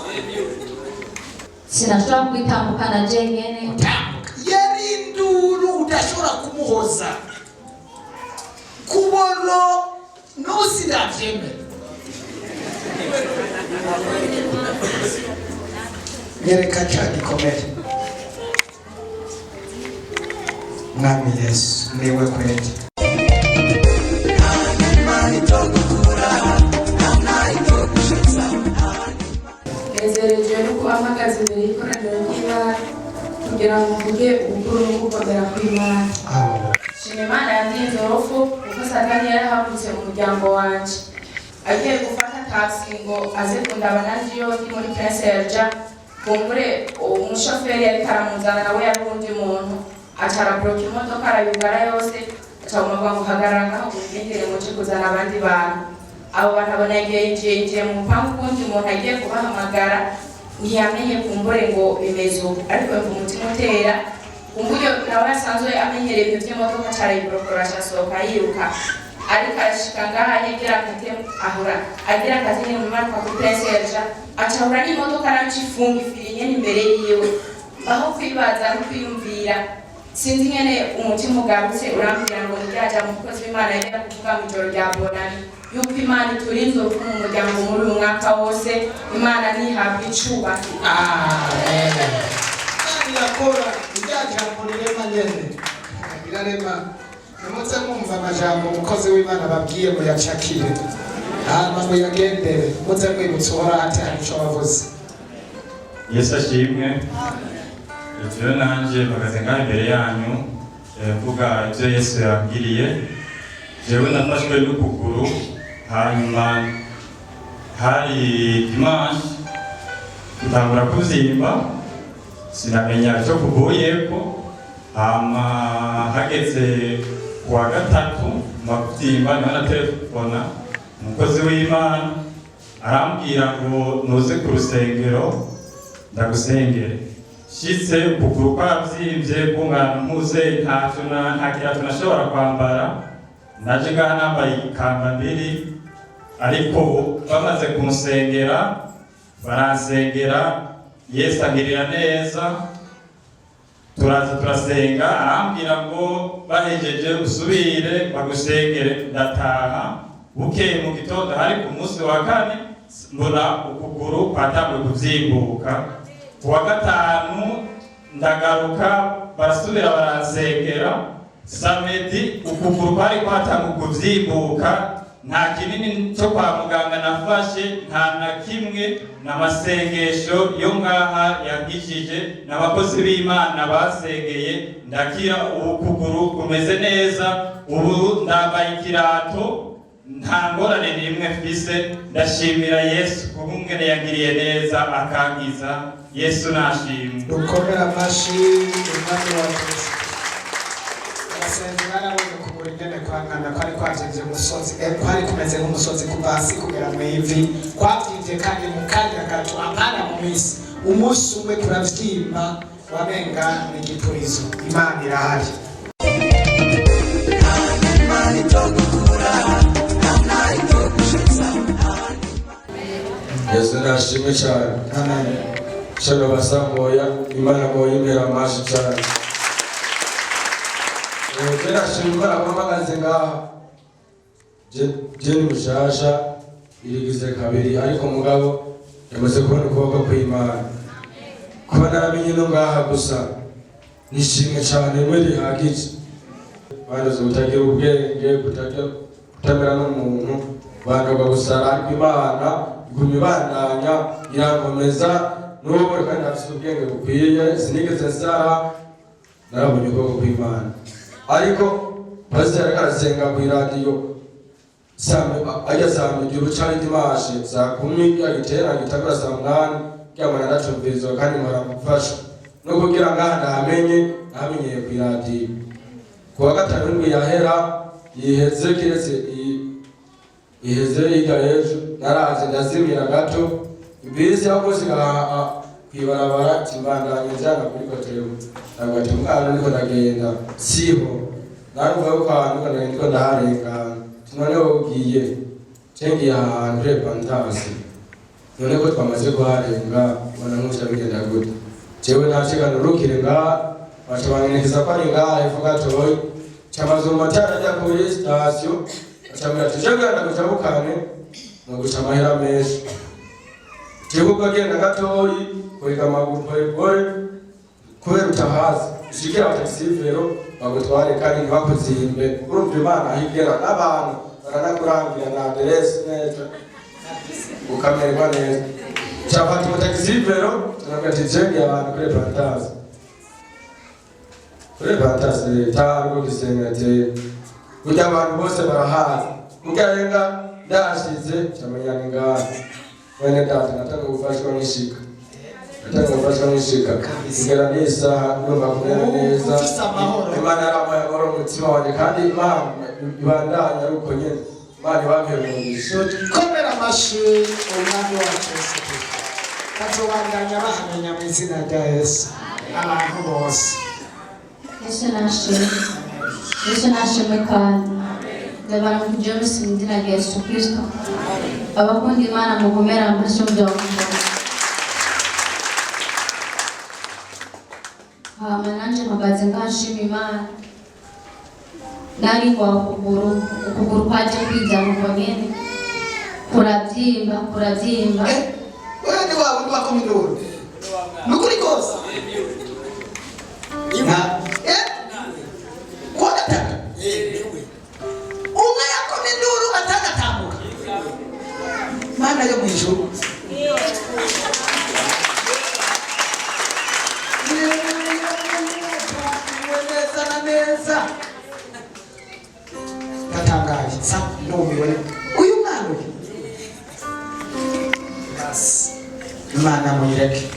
Sinashobora kwitambukana je nyene. Yari induru udashobora kumuhoza kubona nusi ndavyemera. Nyereka cya gikomere. Mwami Yesu niwe kweli. Nezerejwe no kuba mpagaze imbere y'ikoraniro ry'Imana kugira ngo mvuge ubukuru no gukomera kw'Imana. Shima Imana yandinze urupfu, kuko Satani yarahagurutse mu muryango wanje agiye gufata taxi ngo aze kundaba nanjye iyo ndi muri Prince Elja. Kumbure umushoferi yariko aramuzana nawe yari uwundi muntu, aca arabloka imodoka, arayugara yose, aca avuga ngo hagarara ngaho ngo ngo nje kuzana abandi bantu. Abo bantu abona yagiye yinjiye mu rupangu rw'undi muntu agiye kubahamagara, ntiyamenye kumbure ngo bimeze uko, ariko yumva umutima utera. Kumburyo nawe asanzwe amenyereye ibintu by'imodoka, aca arayiborokora, aca asohoka yiruka. Ariko arashika ngaha yagira akate, ahora agira akate nyene mu manuka kuri Prince Elja, aca ahura n'imodoka nayo ifunga ifiri nyene imbere yiwe. Aho kwibaza no kwiyumvira, sinzi nyene umutima ugarutse urambwira ngo niryaja umukozi w'Imana yajya kuvuga mu ijoro rya Bonani yuko Imana iturinze urupfu mu muryango muri uyu mwaka wose. Imana ntihabwa icubahiro. Irakora irya jambo rirema nyene, rirarema. Nimuze mwumva amajambo umukozi w'Imana babwiye, muyacakire hanyuma muyagendere. Muze mwibutsa Uhoraho ati hari ico wavuze. Yesu ashimwe. Rero nanjye mpagaze ngaha imbere yanyu, mvuga ibyo Yesu yambwiriye. Jewe nafashwe n'ukuguru, hanyuma hari dimanche ntangura kubyimba, sinamenya icyo kuvuyeko. Hama hageze kuwa gatatu mba kubyimba, niho na telefona umukozi w'Imana arambwira ngo nuze ku rusengero ndagusengere. Shitse ukuguru kwavyimbye kungana mpuze, ntacyo nta kirato nashobora kwambara. Naje ngaha nambaye ikamba mbiri, ariko ubu bamaze kunsengera, baransengera, Yesu angirira neza. Turaza turasenga, arambwira ngo bahejeje usubire bagusengere. Ndataha, bukeye mu gitondo, hari ku munsi wa kane, mbona ukuguru kwatanguye kuvyimbuka. Ku wa gatanu ndagaruka, barasubira baransengera. Samedi ukuguru kwari kwatanguye kuvyimbuka. Nta kinini cyo kwa muganga nafashe, nta na kimwe, n'amasengesho yo ngaha yankijije, n'abakozi b'Imana basengeye, ndakira. Ubu kuguru kumeze neza, ubu ndambaye ikirato, nta ngorane n'imwe mfise. Ndashimira Yesu kubungene yangiriye neza akankiza. Yesu nashimwe. Dukomere amashi Umwami wa Yesu. Abasenzi barabonye ukuguru ingene kwangana, kwari kwavyimvye umusozi, kwari kumeze nk'umusozi kuva hasi kugera mu ivi. Kwavyimvye kandi mu kanya gato, apana mu misi, umunsi umwe kuravyimba, wamenga ni igipurizo. Imana irahari. Imana itogukura, nta itogushitsa. Yesu nashimwe cyane. Shano basamoya Imana moyimbera amashi cyane. Je nashima Imana ko mpagaze ngaha. Je ni mushasha, irigize kabiri, ariko mugabo yamaze kubona ukuboko kw'Imana. Kuba naramenye no ngaha gusa nishimwe cyane rimwe rihagije. Banduze kutagira ubwenge, kutamera n'umuntu, bandoga gusara, ariko Imana iguma ibandanya irankomeza n'ubu kandi afite ubwenge bukwiye, sinigeze nsara, narabonye ukuboko kw'Imana. Ariko pasiteri ariko arasenga ku iradiyo ajya saa mbiri canke dimanche saa kumi yagitera gitangura saa munani, ryamara ndacumvirizwa kandi mpora gufasha no kugira ngaha ndahamenye, nahamenyeye ku iradiyo. Ku wa gatanu indwi yahera yiheze, kiretse iheze hirya y'ejo, naraje ndazimira gato bisi aho gusiga kw'ibarabara, kimbandanye njana kuri kotebu. Ntabwo ati umwana ndiko ndagenda siho narumva yuko ahantu ndiko ndagenda ndiko ndaharengana. None wowe ugiye cengiye ahantu kuri Repentance, none ko twamaze kuharenga ubona nk'uca bigenda gute? Jewe ntashika nurukire ngaha, baca banyerekeza ko ari ngaha hepfo gatoyi. Camaze mu matara ajya kuri sitasiyo, acambwira ati je genda gucabukane noguca amahera menshi. Jewe ubwo agenda gatoyi kureka amaguru polepole kubera utahazi, ushikira abatakisivero bagutware kandi ntibakuzimbe. Urumva Imana aho igera n'abantu baranakurangira na aderesi neza ukamererwa neza. Cafata umutakisivero turamubwira ati je ngiye ahantu kuri Repentance, kuri Repentance leta ariko gisenga ati burya abantu bose barahazi. Mugarenga ndashize camenya ni ngaha. Mwene data natanga gufashwa n'ishika, natanga gufashwa n'ishika kugera n'isaha ndumva kumera neza. Imana yarampaye amahoro mu mutima wanjye kandi Imana ibandanya ari uko nyene. Imana ibampe umugisha. Dukomere amashi Umwami wacu Yesu Kristo. Bazobandanya bahamenya mu izina rya Yesu abantu bose. Yesu nashimwe. Yesu nashimwe kandi ndabara mu James mu izina rya Yesu Kristo. Abakunda Imana mukomere amashyi mu byo. Hama nanje mpagaze ngashima Imana. Nari ngwa ukuguru, ukuguru kwaje kwizana uko nyene kurabyimba, kurabyimba. Wewe ni wawe ndi wako minduru. Nukuri kose. Kuwa gatatu. Umwe yakoma induru atanatambuka. Mana yo mwijuru. Neza na neza. Ndatangaye sa ndumiwe uyu mwana uyu. Basi Imana muyireke.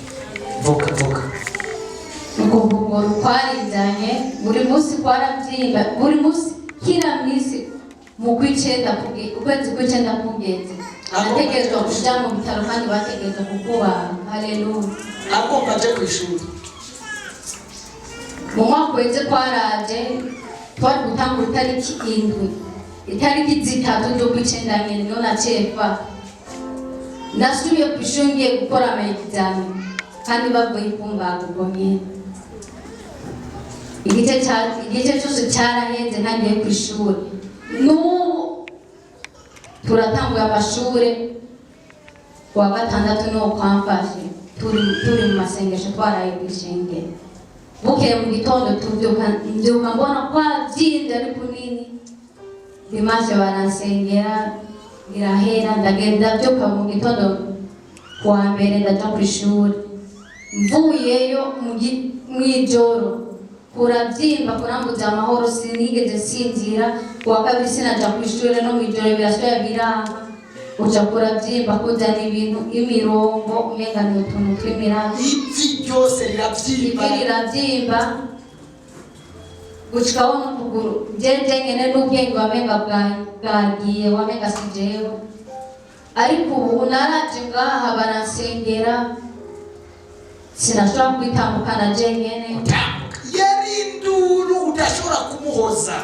Vuka vuka. Ukuguru kwarizanye buri munsi kwarabyimba, buri munsi kila minsi mu kw'icenda ukwezi kw'icenda kugeze nategerezwa kuja mu bitaro kandi bategerezwa kukubaga. Haleluya. Agomba aje kw'ishuri. Mu mwaka uheze twaraje, twari gutangura itariki 7, itariki 3 z'ukwicenda nyene niho naciye mfa. Nasubiye kw'ishuri ngiye gukora ama examen kandi bavuye kumbaga ubwo nyene. Igice cyose cyarahenze ntagiye kw'ishuri. N'ubu turatanguye amashure kuwa gatandatu niho kwamfashe, turi mu masengesho twaraye kw'ishengero. Bukeye mu gitondo tuvyuka, mbyuka mbona kwavyimvye ari kunini. Dimanche baransengera birahera, ndagenda ndavyuka mu gitondo kuwa mbere ndaja kw'ishuri. Mvuyeyo mw'ijoro kuravyimba kurambuza amahoro, sinigeze nsinzira. Kuwa kabiri sinaja kw'ishure no mw'ijoro birasubira biranka, uca kuravyimba kuzana ibintu imirongo umenga ni utuntu tw'imirambi. Ivi ryose riravyimba. Ivi riravyimba gushikaho n'ukuguru. Jeje nyene n'ubwenge wamenga bwagiye, wamenga si jewe. Ariko ubu naraje ngaha baransengera, sinashobora kwitambukana je nyene. Yari induru udashobora kumuhoza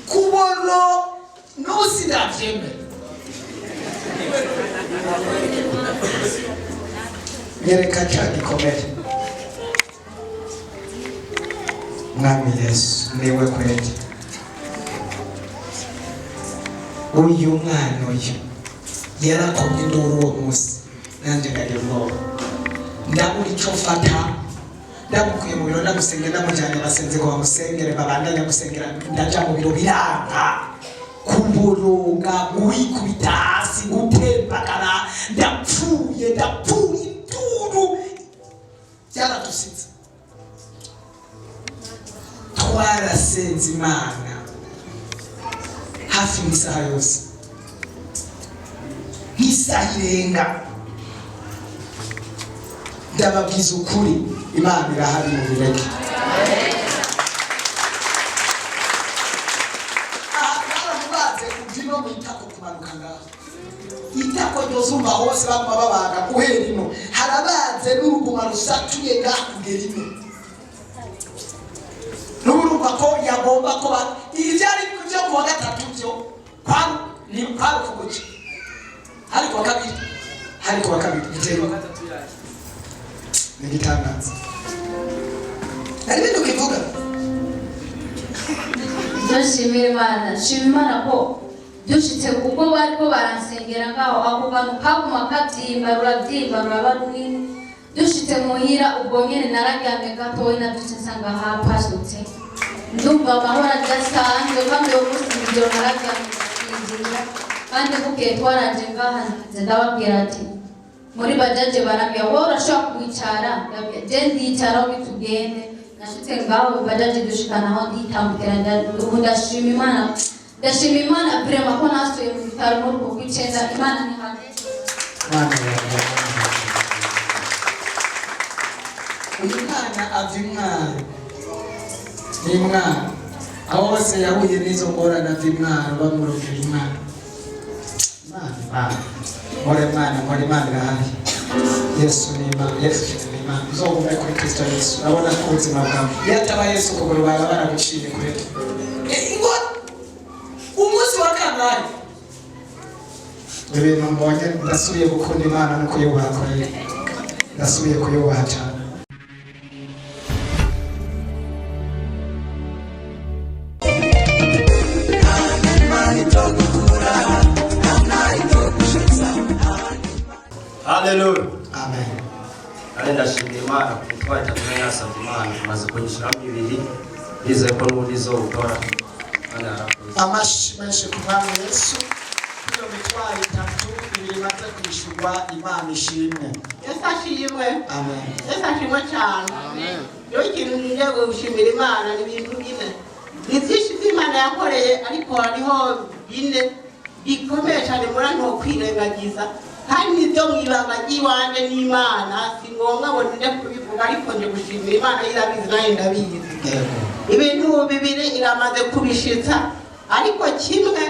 kuboro n'ubu sindavyemera. Nyereka ca gikomere. Mwami Yesu niwe kweli. Uyu mwana uyu yarakomye induru uwo munsi, nanje ndagira ubwoba, ndabura ico mfata. Ndamukuye mu biro ndamusengera, ndamujyanye abasenzi ngo bamusengere, babandanye gusengera. Ndaja mu biro biranga, kuburuga, guhikubita hasi, gutembagara, ndapfuye, ndapfuye, induru byaradusize. Twarasenze Imana hafi mu isaha yose, nk'isaha irenga. Ndababwiza ukuri, Imana irahari mu bireke. Aha baramubaze kuva ino mu itako kumanuka ngaho, itako ryose umva hose baguma babaga guhera ino, harabaze n'uruguma rusatuye ngaha kugera ino. N'ubu urumva ko yagomba ko ivyari byo kuwa gatatu byo ni kwari ukuguca, hari kuwa kabiri, hari kuwa kabiri biteye ni igitangaza. Hari ibintu ukivuga. Nshimira Imana, nshima Imana ko dushitse ubwo bariko baransengera ngaho, ako kantu kaguma kavyimba, ruravyimba ruraba runini. Dushitse muhira ubwo nyene nararyamye gatoyi, navyutse nsanga hapasutse, ndumva amahoro adasanzwe. Kandi uwo munsi mw'ijoro nararyamye ndasinzira, kandi bukeye twaraje ngaha nze ndababwira ati muri bajaje barambwira wowe urashobora kwicara, ndabwira je ndicara aho tugende. Nashitse ngaho bajaje dushikana aho nditambukira, ubu ndashima Imana, ndashima Imana vraiment ko nasuye mu bitaro muri uku kw'icenda. Imana ni hamwe. Uyu mwana ava imwaro, ni imwaro, aho hose yahuye n'izo ngorane ava imwaro, bamurokera imwaro. Imana, Imana, mpore Imana, mpore Imana irahari. Yesu ni Imana, Yesu ni Imana. Uzogume kuri Kristo Yesu, urabona ko ubuzima bwawe iyo ataba Yesu ukuguru baba baraguciye kure. Umunsi wa kangahe? Ibintu mbonye, ndasubiye gukunda Imana no kuyubaha kweli, ndasubiye kuyubaha cyane. Haleluya. Amen. Kandi ndashimira Imana ku mitwaro itatu nari nasabye Imana, imaze kunyishyuramo ibiri, ndizeye ko n'ubundi izowukora. Kandi harakoze. Amashi menshi ku Mwami Yesu. Iyo mitwaro itatu, ibiri imaze kwishyurwa, Imana ishimwe. Yesu ashimwe. Amen. Yesu ashimwe cyane. Rero ikintu ngiye gushimira Imana ni ibintu bine. Ni byinshi by'Imana yakoreye, ariko hariho bine bikomeye cyane muri nto kwirengagiza, kandi nibyo mu ibanga ry'iwanjye n'Imana, si ngombwa ngo ninde kubivuga, ariko nje gushimira Imana irabizi nayo ndabizi. Ibintu bibiri iramaze kubishitsa, ariko kimwe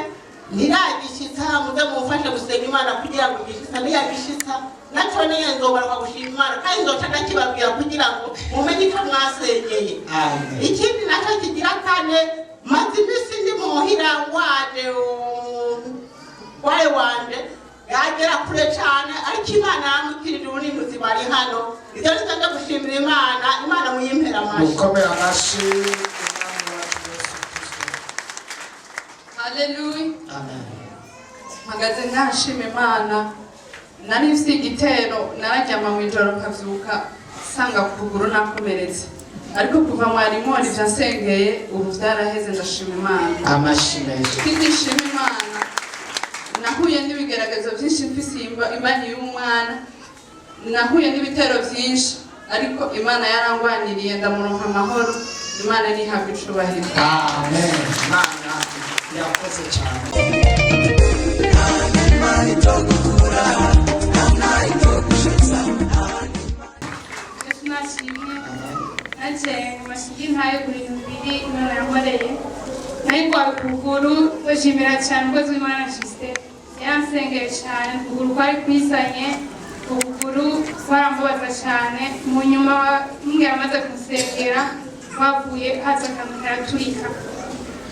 ntiragishitsa. Muze mumfashe gusenga Imana kugira ngo igishitsa niyagishitsa. Nacyo niyo nzogaruka gushima Imana, kandi nzoca ndakibabwira kugira ngo mumenye icyo mwasengeye. Ikindi nacyo kigira kane, maze iminsi ndi muhira ngwaje, umutware wanje yagera kure cyane, ariko Imana yamukirije, ubu ni muzima, ari hano. Ibyo ni byo gushimira Imana. Imana muyimpera amashyi. Mukomere amashyi. Haleluya. Amen. Mpagaze nkashima Imana. Nari mfite igitero, nararyama mu ijoro nkavyuka nsanga ku kuguru nakomeretse, ariko kuva mwarimu ivyo ansengeye ubu vyaraheze, ndashima Imana. Amashyi menshi. Ikindi nshima Imana, nahuye n'ibigeragezo byinshi mfise imbanyi y'umwana, nahuye n'ibitero byinshi, ariko Imana yarangwaniriye ndamuronka amahoro. Imana ntihabwe icubahiro. Amen. Imana yakoze cyane. Imana itogukura nta itogushitsa. Yesu nashimwe. Naje mashingi ntayo ku bintu bibiri Imana yankoreye. Nari ndwaye ukuguru, ndashimira cyane umukozi w'Imana Justin. Yansengeye cyane, ukuguru kwari kwisanye, ukuguru kwarambabaza cyane. Mu nyuma mbwira amaze kunsengera, wavuye haza akantu karaturika.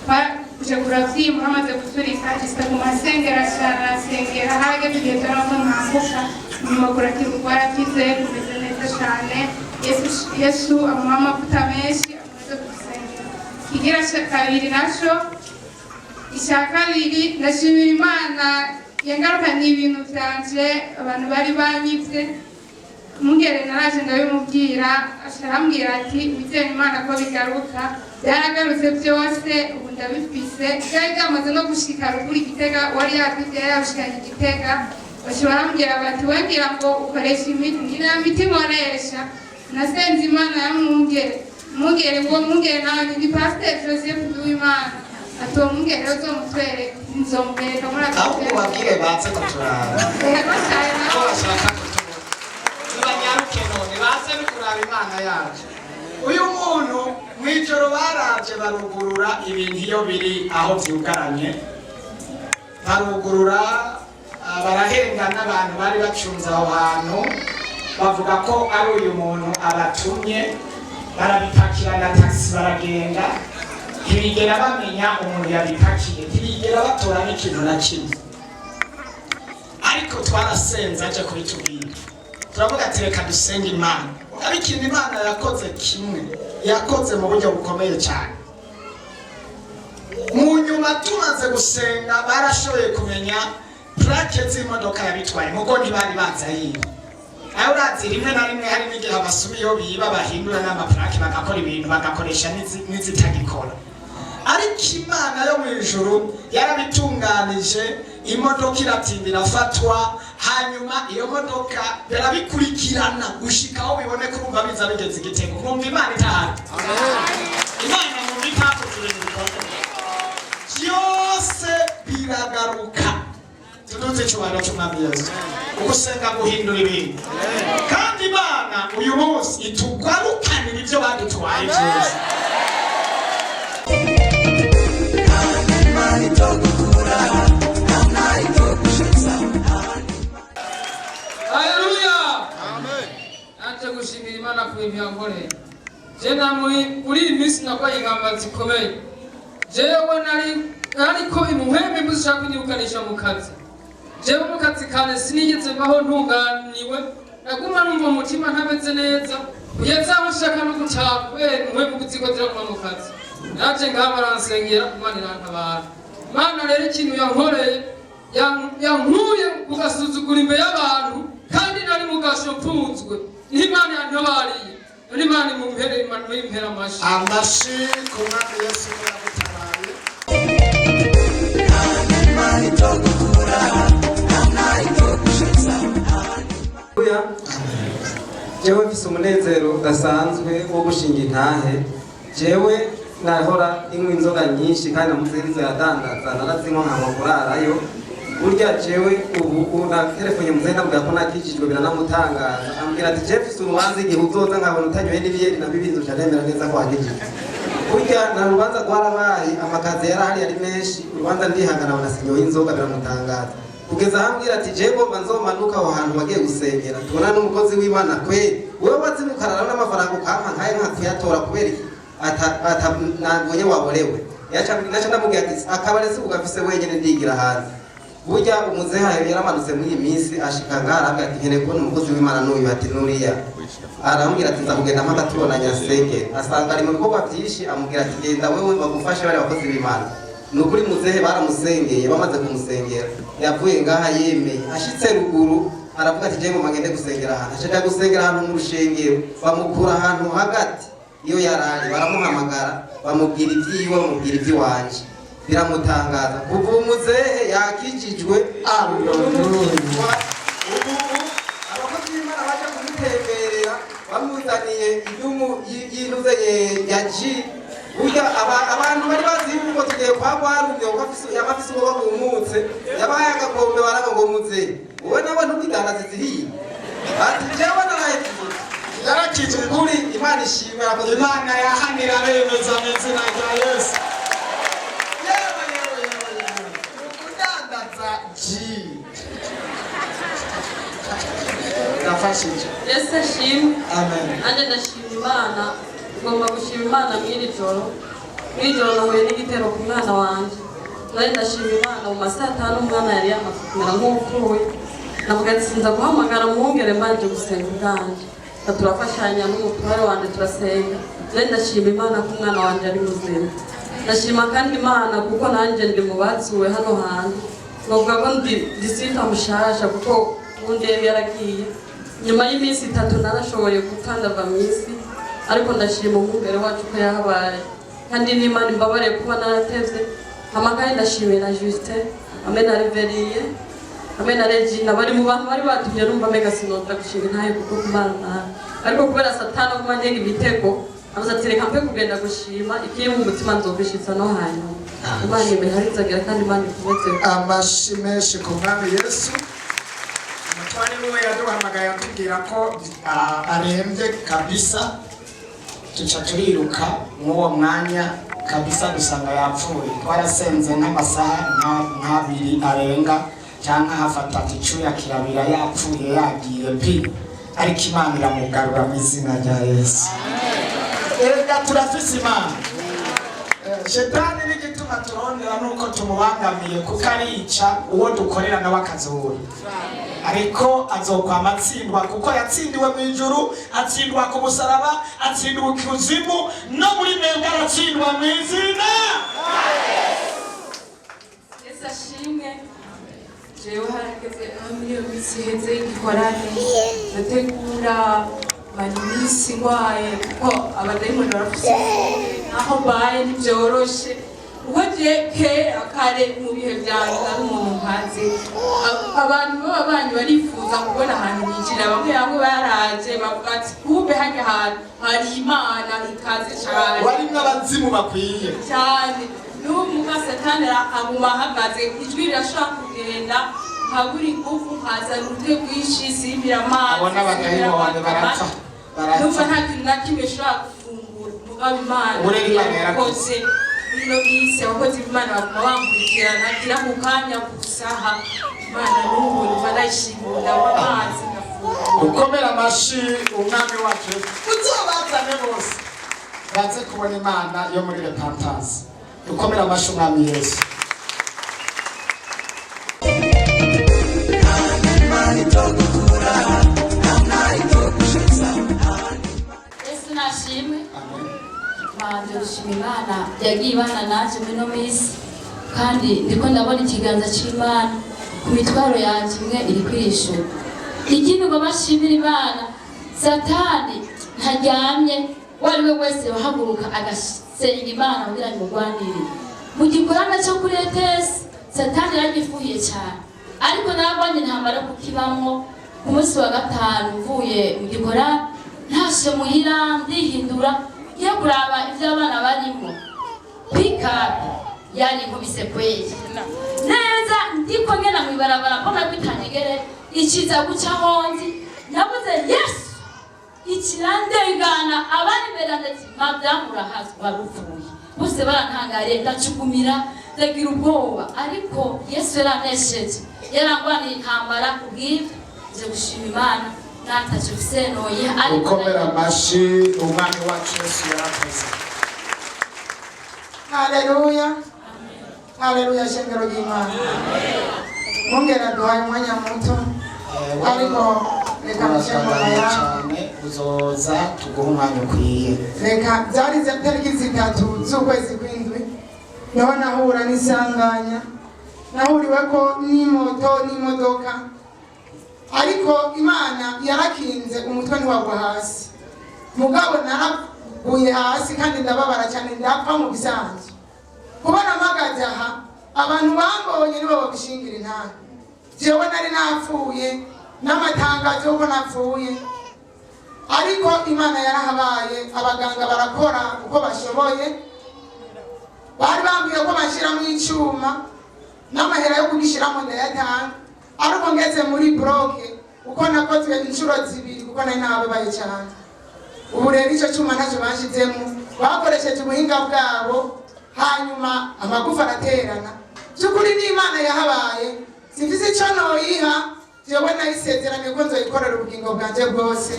Baje kuravyimba, hamaze guturika Justin aguma asengera cyane, arasengera, harageze igihe turabona ko ntambuka, nyuma kurakira, kwarakize, kumeze neza cyane. Yesu amuha amavuta menshi amaze gusengera. Kigira kabiri naco, icya kabiri, ndashimira Imana yangarukanye ibintu vyanje abantu bari banyivye. Mungere naraje ndabimubwira, aca arambwira ati wizere Imana ko bigaruka. Byaragarutse byose, ubu ndabifise. Byari byamaze no gushika ruguru Igitega, wari yabivye yari yabishikanye Igitega. Baca barambwira bati wengira ngo ukoresha imiti, ni nta miti nkoresha, nasenze Imana ya mwungere. Mwungere uwo mwungere nawe ni Pasiteri Joseph Nduwimana, ati uwo mwungere rero uzomutwereke, nzomwereka muri aka Ahubwo babwire baze kuturaba. Yego cyane. Ko bashaka kutubona nibanyaruke none baze no kuraba Imana yacu. Uyu muntu mu ijoro baraje barugurura ibintu iyo biri aho byugaranye, barugurura, barahenga n'abantu bari bacunze aho hantu, bavuga ko ari uyu muntu abatumye, barabipakira na taxi baragenda, ntibigera bamenya umuntu yabipakiye, ntibigera batora n'ikintu na kimwe. Ariko twarasenze, aje kubitubwira turavuga ati reka dusenge Imana. Ariko ikintu Imana yakoze kimwe, yakoze mu buryo bukomeye cyane. Mu nyuma tumaze gusenga barashoboye kumenya plaque z'imodoka yabitwaye, mugo ntibari bazi ayiwe. Ayo urazi, rimwe na rimwe hari n'igihe abasuma iyo biba bahindura n'amaplaque, bagakora ibintu, bagakoresha n'izitagikora. Ariko Imana yo mu ijuru yarabitunganije, imodoka iratinda irafatwa, hanyuma iyo modoka barabikurikirana gushika aho biboneka. Urumva biza bigeze Igitego. Mwumva Imana itahari? Imana mwumva itakoze ibintu bikomeye? Byose biragaruka. Tuduze icyubahiro cy'Umwami Yesu. Ugusenga guhindura ibintu, kandi Imana uyu munsi itugarukanira ibyo badutwaye byose. Imana itogukura nta itogushitsa. Haleluya! Naje gushimira Imana ku bintu yankoreye. Je na muri iyi minsi nakwaye ingamba zikomeye. Jewe nari ariko imuhembe muzishaka kunyirukanisha mu kazi. Jewe mu kazi kane sinigeze mbaho ntunganiwe, naguma numva umutima ntameze neza, kugeza aho nshaka no gutaha kubera imuhembe ziko zirakuma mu kazi. Naje ngaha baransengera, Imana irantabara. Imana rero ikintu yankoreye, yankuye ku gasuzuguro imbere y'abantu, kandi nari mu gasho mfunzwe, niho Imana yantabariye. None Imana imumpere, imumpere amashyi. Amashyi ku Mwami Yesu ko yagutabaye. Imana itogukura nta itogushitsa. Haleluya. Jewe mfise umunezero udasanzwe wo gushinga intahe. Jewe nahora inywa inzoga nyinshi, kandi namuzirizo yadandaza narazinywa nkanywa kurarayo. Burya jewe ubu na telefone muzehe ndamubwira ko nakijijwe, biranamutangaza. Ambwira ati jewe mfise urubanza, igihe uzoza nkabona utanyoye n'ibiyeri na bibiri nzoca nemera neza ko wakijijwe. Burya na rubanza rwarabaye, amakazi yarahari ari menshi, urubanza ndihangana, abona sinyoye inzoga, biramutangaza. Kugeza ahambwira ati jewe ngomba nzomanuka aho hantu wagiye gusengera tubona n'umukozi w'Imana kweli, wewe wazimukarara n'amafaranga ukampa nkaye nkakuyatora kubera iki nabonye waborewe. Yaca ndamubwira ati akabare si ugafise wenyene ndigira hanze. Burya umuzeha yaramanutse muri iyi minsi ashika ngaha arambwira ati nkeneye kubona umukozi w'Imana n'uyu, ati nuriya. Arambwira ati nza kugenda mpaka tubonanye asenge. Asanga ari mu bikorwa byinshi, amubwira ati genda wewe bagufashe bari abakozi b'Imana. Ni ukuri muzehe baramusengeye, bamaze kumusengera yavuye ngaha yemeye. Ashitse ruguru aravuga ati jewe ngomba ngende gusengera ahantu. Aca gusengera ahantu mu rushengero, bamukura ahantu hagati iyo yarari, baramuhamagara bamubwira ibyiwe, bamubwira iby'iwanje, biramutangaza. Kuva ubu muzehe yakijijwe. Ubu abakozi b'Imana baje kumutemberera bamuzaniye idumu y'intuze ya ji. Burya abantu bari bazi yuko tugiye kwa Rwarumye kuko yaba afise ubwoba bwumutse, yabahaye agakombe baraga ngo muzehe wowe nawe ntukidandaze zihiye, ati jewe naraye yarakijwe. Kuri Imana ishimwe, yarakoze. Imana yahanira bemeza mu izina rya Yesu. Yewe yewe yewe yewe, ukudandaza ji ndafashije. Yesu ashimwe. Amen. Nanjye ndashima Imana, ngomba gushima Imana mw'iri joro. Mw'iri joro nahuye n'igitero ku mwana wanje. Nari ndashima Imana mu masaha 5 umwana yari yamaze kumera nk'uwupfuye. Navuga ati sinza guhamagara mwungere mbanje gusenga ubwanje. Turafashanya n'umutware wanje turasenga. Nari ndashima Imana ko umwana wanje ari muzima. Ndashima kandi Imana kuko nanjye ndi mu bazuwe hano hantu. Novuga ko ndi sita mushasha kuko ubundi yari yaragiye. Nyuma y'iminsi 3 narashoboye gupfa ndava mu isi, ariko ndashima umwungere wacu ko yahabaye. Kandi n'Imana imbabariye kuba naratevye. Hama kandi ndashimira Justin hamwe na Reveriye hamwe na Regina bari mu bantu bari batumye numva mega sinota gushinga intahe kuko kumana nabi. Ariko kubera Satani aguma antega imitego, avuze ati reka mpe kugenda gushima ikiri mu mutima nzobishitsa no hanyuma. Imana imeharitzagira kandi Imana ikomeze. Amashi menshi ku mwami Yesu. Umutware wiwe yaduhamagaye atubwira ko arembye kabisa, tuca turiruka mw'uwo mwanya kabisa dusanga yapfuye. Twarasenze nk'amasaha nk'abiri arenga cyangwa hafata icuya kirabira yapfuye yagiye pi, ariko Imana iramugarura mu izina rya Yesu. Erega turafise Imana. Shetani n'igituma turondera nuko tumubangamiye, kuko arica uwo dukorera nawe akazura, ariko azokwama atsindwa kuko yatsindiwe mu ijuru, atsindwa ku musaraba, atsindwa ikuzimu, no muri mwebwe aratsindwa mu izina. Yesu ashimwe. Jewe harageze aho muri iyo minsi iheze y'igikorane ndategura mara iminsi ngwaye kuko abadayimoni barafise aho mbaye ntibyoroshe. Kuko je kera kare mu bihe vyanje nari umuntu nkaze, abantu b'ababanyi barifuza kubona ahantu ninjira, bamwe bamwe baraje bavuga ati kumbe harya hantu hari Imana ikaze cane, warimwo abazimu bakwiye cyane. N'ubu muka Satani aguma ahagaze, ijwi rirashobora kugenda nkabura ingufu, nkazana urute rwinshi, simbira amazi, Abona abadayimoni barapfa, barapfa. Numva nta kintu na kimwe nshobora gufungura. Mugabo Imana Uburere Imana yarakoze. yarakoze. Muri ino minsi abakozi b'Imana baguma bankurikirana, ngira ku kanya ku saha. Imana n'ubu numva ndayishimira, ndanywa amazi ngafungura. Ukomera amashi umwami wacu, uzobazane bose baze kubona Imana yo muri Repentance. Dukomere amashi umwami Yesu. Yesu nashimwe. Manje gushima Imana yagiye ibana nanje muri ino minsi, kandi ndiko ndabona ikiganza c'Imana ku mitwaro yanje imwe iri kwirishura. Ikindi ngomba nshimira Imana, Satani ntaryamye, uwo ari we wese wahaguruka agasenga Imana kugira ngo imurwanirire. Mu gikorane cyo kuri ETS, Satani yaragifuhiye cyane, ariko nabonye intambara kukibamwo. Ku munsi wa 5 mvuye mu gikorane, ntashe muhira ndihindura ngiye kuraba ivyo abana barimo. Pikapu yari inkubise kweli neza, ndiko ngena mw'ibarabara mbona ko itanyegere iciza guca honzi, navuze Yesu. Ikirandengana abari imbere yanjye ati madamu urahazwa warupfuye, bose barantangariye, ndacugumira, ndagira ubwoba, ariko Yesu yaranesheje, yarangwaniye intambara. Kubw'ibyo nje gushima Imana nataco mfise noyiha, ariko Gukomera amashi Umwami wacu Yesu yarakoze. Haleluya, haleluya, shengero ry'Imana. Mungera duhaye umwanya muto, ariko reka nshe ngoma Urasanganye yawe. cyane, uzoza tuguhe umwanya ukwiye. Reka byari tariki 3 z'ukwezi kw'indwi niho nahura n'isanganya, nahuriweko n'imoto n'imodoka, ariko Imana yarakinze, umutwe ntiwagwa hasi, mugabo naraguye hasi kandi ndababara cyane, ndapfa mu bisanzwe. Kubona mpagaze aha, abantu bambonye nibo babishingira intara. Jewe nari napfuye n'amatangazo y'uko napfuye, ariko Imana yarahabaye. Abaganga barakora uko bashoboye, bari bambwiye ko bashyiramo icyuma n'amahera yo kugishyiramo ndayatanga, ariko ngeze muri bloc uko nakozwe inshuro zibiri kuko nari nababaye cyane. Ubu rero icyo cyuma ntacyo bashyizemo, bakoresheje ubuhinga bwabo, hanyuma amagufa araterana. By'ukuri n'Imana yahabaye, simfise icyo noyiha. Jewe nayisezeraniye ko nzoyikorera ubugingo bwanjye bwose.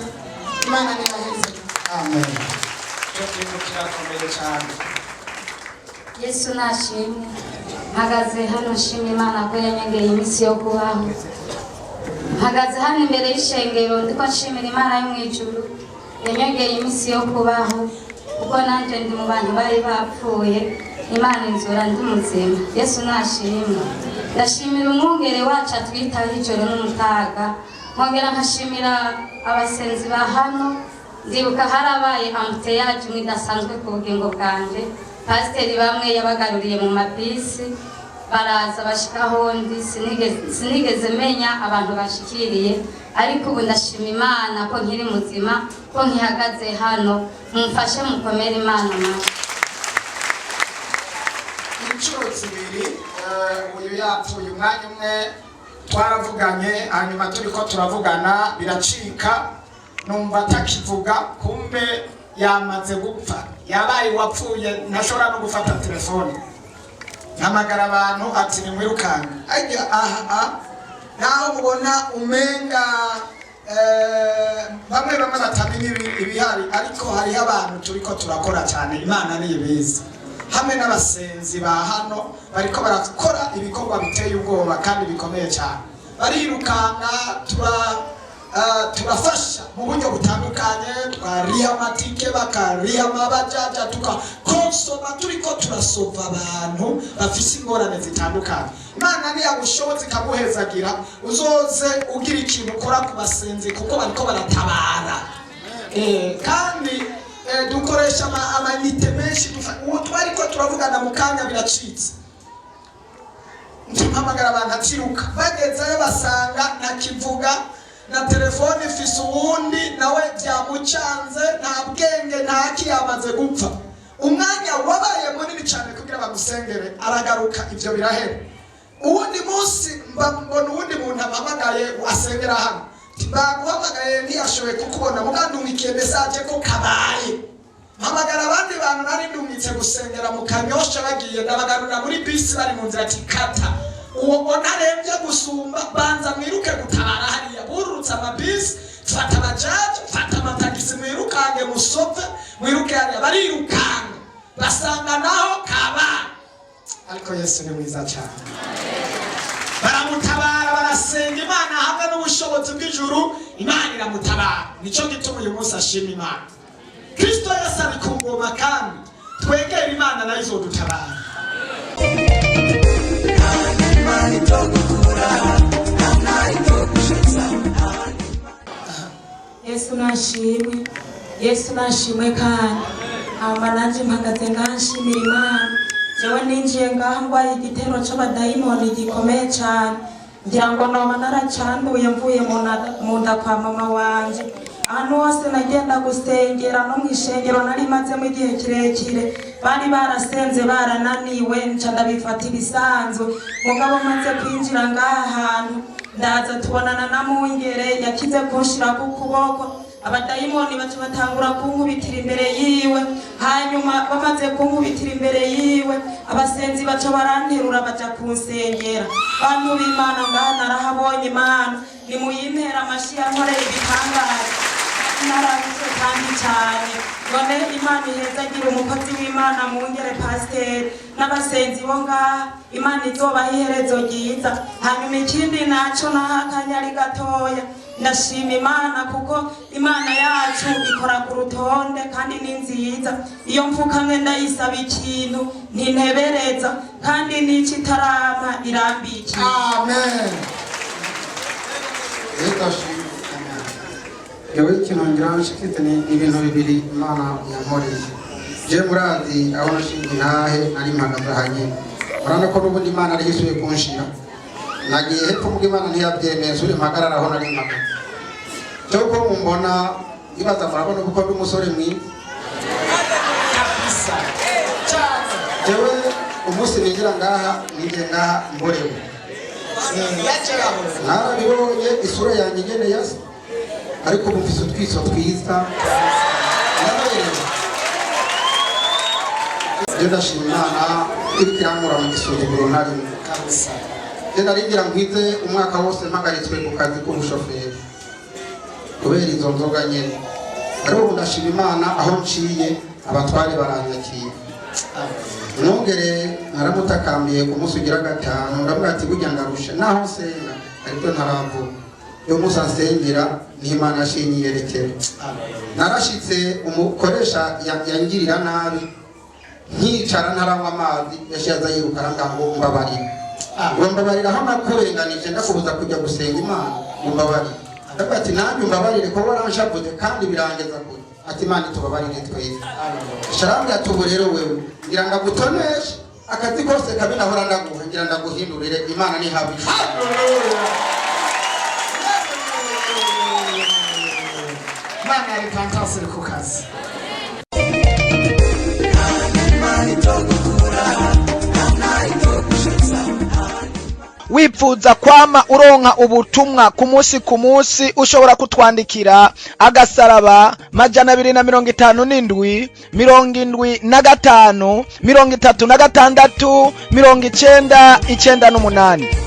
Imana ntibaheze. Amen, icyo kintu kirakomeye cyane. Yesu nashimwe. Mpagaze hano nshima Imana ko yanyongeye iminsi yo kubaho. Mpagaze hano imbere y'ishengero ndiko nshimira Imana yo mu ijuru yanyongeye iminsi yo kubaho, kuko nanjye ndi mu bantu bari bapfuye, Imana inzura ndi muzima. Yesu nashimwe. Ndashimira umwungere wacu atwitaho ijoro n'umutaga, nkongera nkashimira abasenzi ba hano. Ndibuka harabaye embouteillage imwe idasanzwe ku bugingo bwanje, pasiteri bamwe yabagaruriye mu mabisi baraza bashikaho ndi, sinigeze menya abantu bashikiriye, ariko ubu ndashima Imana ko nkiri muzima, ko nkihagaze hano. Mumfashe mukomere Imana amashyi. Inshuro zibiri uyu yapfuye. Umwanya umwe twaravuganye, hanyuma turiko turavugana biracika, numva atakivuga, kumbe yamaze gupfa, yabaye uwapfuye, ntashobora no gufata telefone. Mpamagara abantu ati nimwirukange ajya aha. Naho mubona umenga bamwe bamwe batamenya ibihari, ariko hariho abantu turiko turakora cyane, Imana niyibizi, hamwe n'abasenzi ba hano bariko barakora ibikorwa biteye ubwoba kandi bikomeye cyane. Barirukanga, turafasha mu buryo butandukanye, twariha amatike, bakariha amabajaja, tukakonsoma, turiko turasova abantu bafise ingorane zitandukanye. Imana niyagushoboza ikaguhezagira, uzoze ugira ikintu ukora ku basenzi, kuko bariko baratabara. Kandi dukoresha amanite menshi. Uwo twariko turavugana mu kanya biracitse, mpamagara abantu atiruka, bagezeyo basanga ntakivuga na telefone ifise uwundi, nawe byamucanze, nta bwenge, ntaki, yamaze gupfa. Umwanya wabaye munini cyane kugira bagusengere, aragaruka, ibyo birahera. Uwundi munsi mba mbona uwundi muntu ampamagaye asengera hano. Ati, baguhamagaye ntiyashoboye kukubona, mugandungikiye message ko kabaye. Mpamagara abandi bantu nari ndumitse gusengera mu Kanyosha, bagiye ndabagarurira muri bisi, bari mu nzira ati kata uwo ntarembye gusumba, banza mwiruke gutabara hariya. Bururutse amabisi, fata abajaji, fata amatagisi, mwirukange, musove, mwiruke hariya. Barirukanga, basanga naho kabaye, ariko Yesu ni mwiza cyane, baramutabara, barasenga Imana hamwe n'ubushobozi bw'ijuru, Imana iramutabara. Nicyo gituma uyu munsi ashima Imana. Kristo Yesu ari ku ngoma, kandi twegere Imana nayo izodutabara. Imana itogukura, nta itogushitsa. Yesu nashimwe, Yesu nashimwe. Kandi hama nanje mpagaze ngaha nshimira Imana. Jewe ninjiye ngaha ngwaye igitero c'abadayimoni gikomeye cane, ngira ngo noba naracanduye mvuye mu nda kwa mama wanje. Ahantu hose nagenda gusengera, no mw'ishengero nari mazemo igihe kirekire, bari barasenze barananiwe, nca ndabifata ibisanzwe. Mugabo maze kwinjira ngaha hantu, ndaza tubonana na mungere, yakize kunshirako ukuboko. Abadayimoni baca batangura kunkubitira imbere yiwe. Hanyuma bamaze kunkubitira imbere yiwe, abasenzi baca baranterura, baja kunsengera. Bantu b'Imana, ngaha narahabonye Imana. Nimuyimpera amashi, yankoreye ibitangaza. Narabutse kandi cyane. None Imana ihezagira umukozi w'Imana Mwungere pasiteri n'abasenzi bo ngaha. Imana izobaha iherezo ryiza. Hanyuma ikindi naco, naho akanya ari gatoya, ndashima Imana kuko Imana yacu ikora ku rutonde kandi ni nziza. Iyo mfukamye ndayisaba ikintu, ntintebereza, kandi n'icyo itarampa irambikiye. Amen. Yewe, ikintu ngira nshikitse ni ibintu bibiri Imana yankoreye. Je murazi aho nashinze intahe, nari mpagaze aha nyene. Murabona ko n'ubundi Imana ariho isubiye kunshira. Nagiye hepfo, muga Imana ntiyabyemeye, nsubire mpagarara aho nari mpagaze. Cyo ko mumbona ibaza, murabona uko ndi umusore mwiza kabisa cyane. Jewe umunsi ninjira ngaha, ninjiye ngaha mborewe. Narabibonye isura yanjye nyene yasa, ariko ubu mfise utwiso twiza, ndaberewe. Je ndashima Imana iriko irankura mu gisuzuguro narimo. Kabisa. Je narigira nkwize umwaka wose mpagaritswe ku kazi k'ubushoferi kubera izo nzoga nyene, ariko ubu ndashima Imana, aho nciye abatware baranyakira. Mwungere naramutakambiye ku munsi ugira gatanu, ndavuga ati: "Burya ndarusha naho nsenga, ariko ntaravuga." Iyo munsi ansengera niho Imana yashinyiyerekera. Narashitse umukoresha yangirira nabi, nkicara ntaranywa amazi, yaciye aza yiruka, arambwira ngo: "Mbabarira," ngo: "Mbabarira aho nakurenganije ndakubuza kujya gusenga Imana, ngo mbabarire." Ndavuga ati: "Nanjye umbabarire kuba waranshavuze kandi birangeza kure." Ati: "Imana itubabarire twese." Sharambwira ati: "Ubu rero wewe ngira ndagutoneshe, akazi kose kabi nahora ndaguha ngira ndaguhindurire." Imana ntihabwe. Imana ya Repentance iri ku kazi. Imana itogukura, Mana itogushitsa. Wipfuza kwama uronka ubutumwa ku munsi ku munsi, ushobora kutwandikira agasaraba 257 75 36 90 98.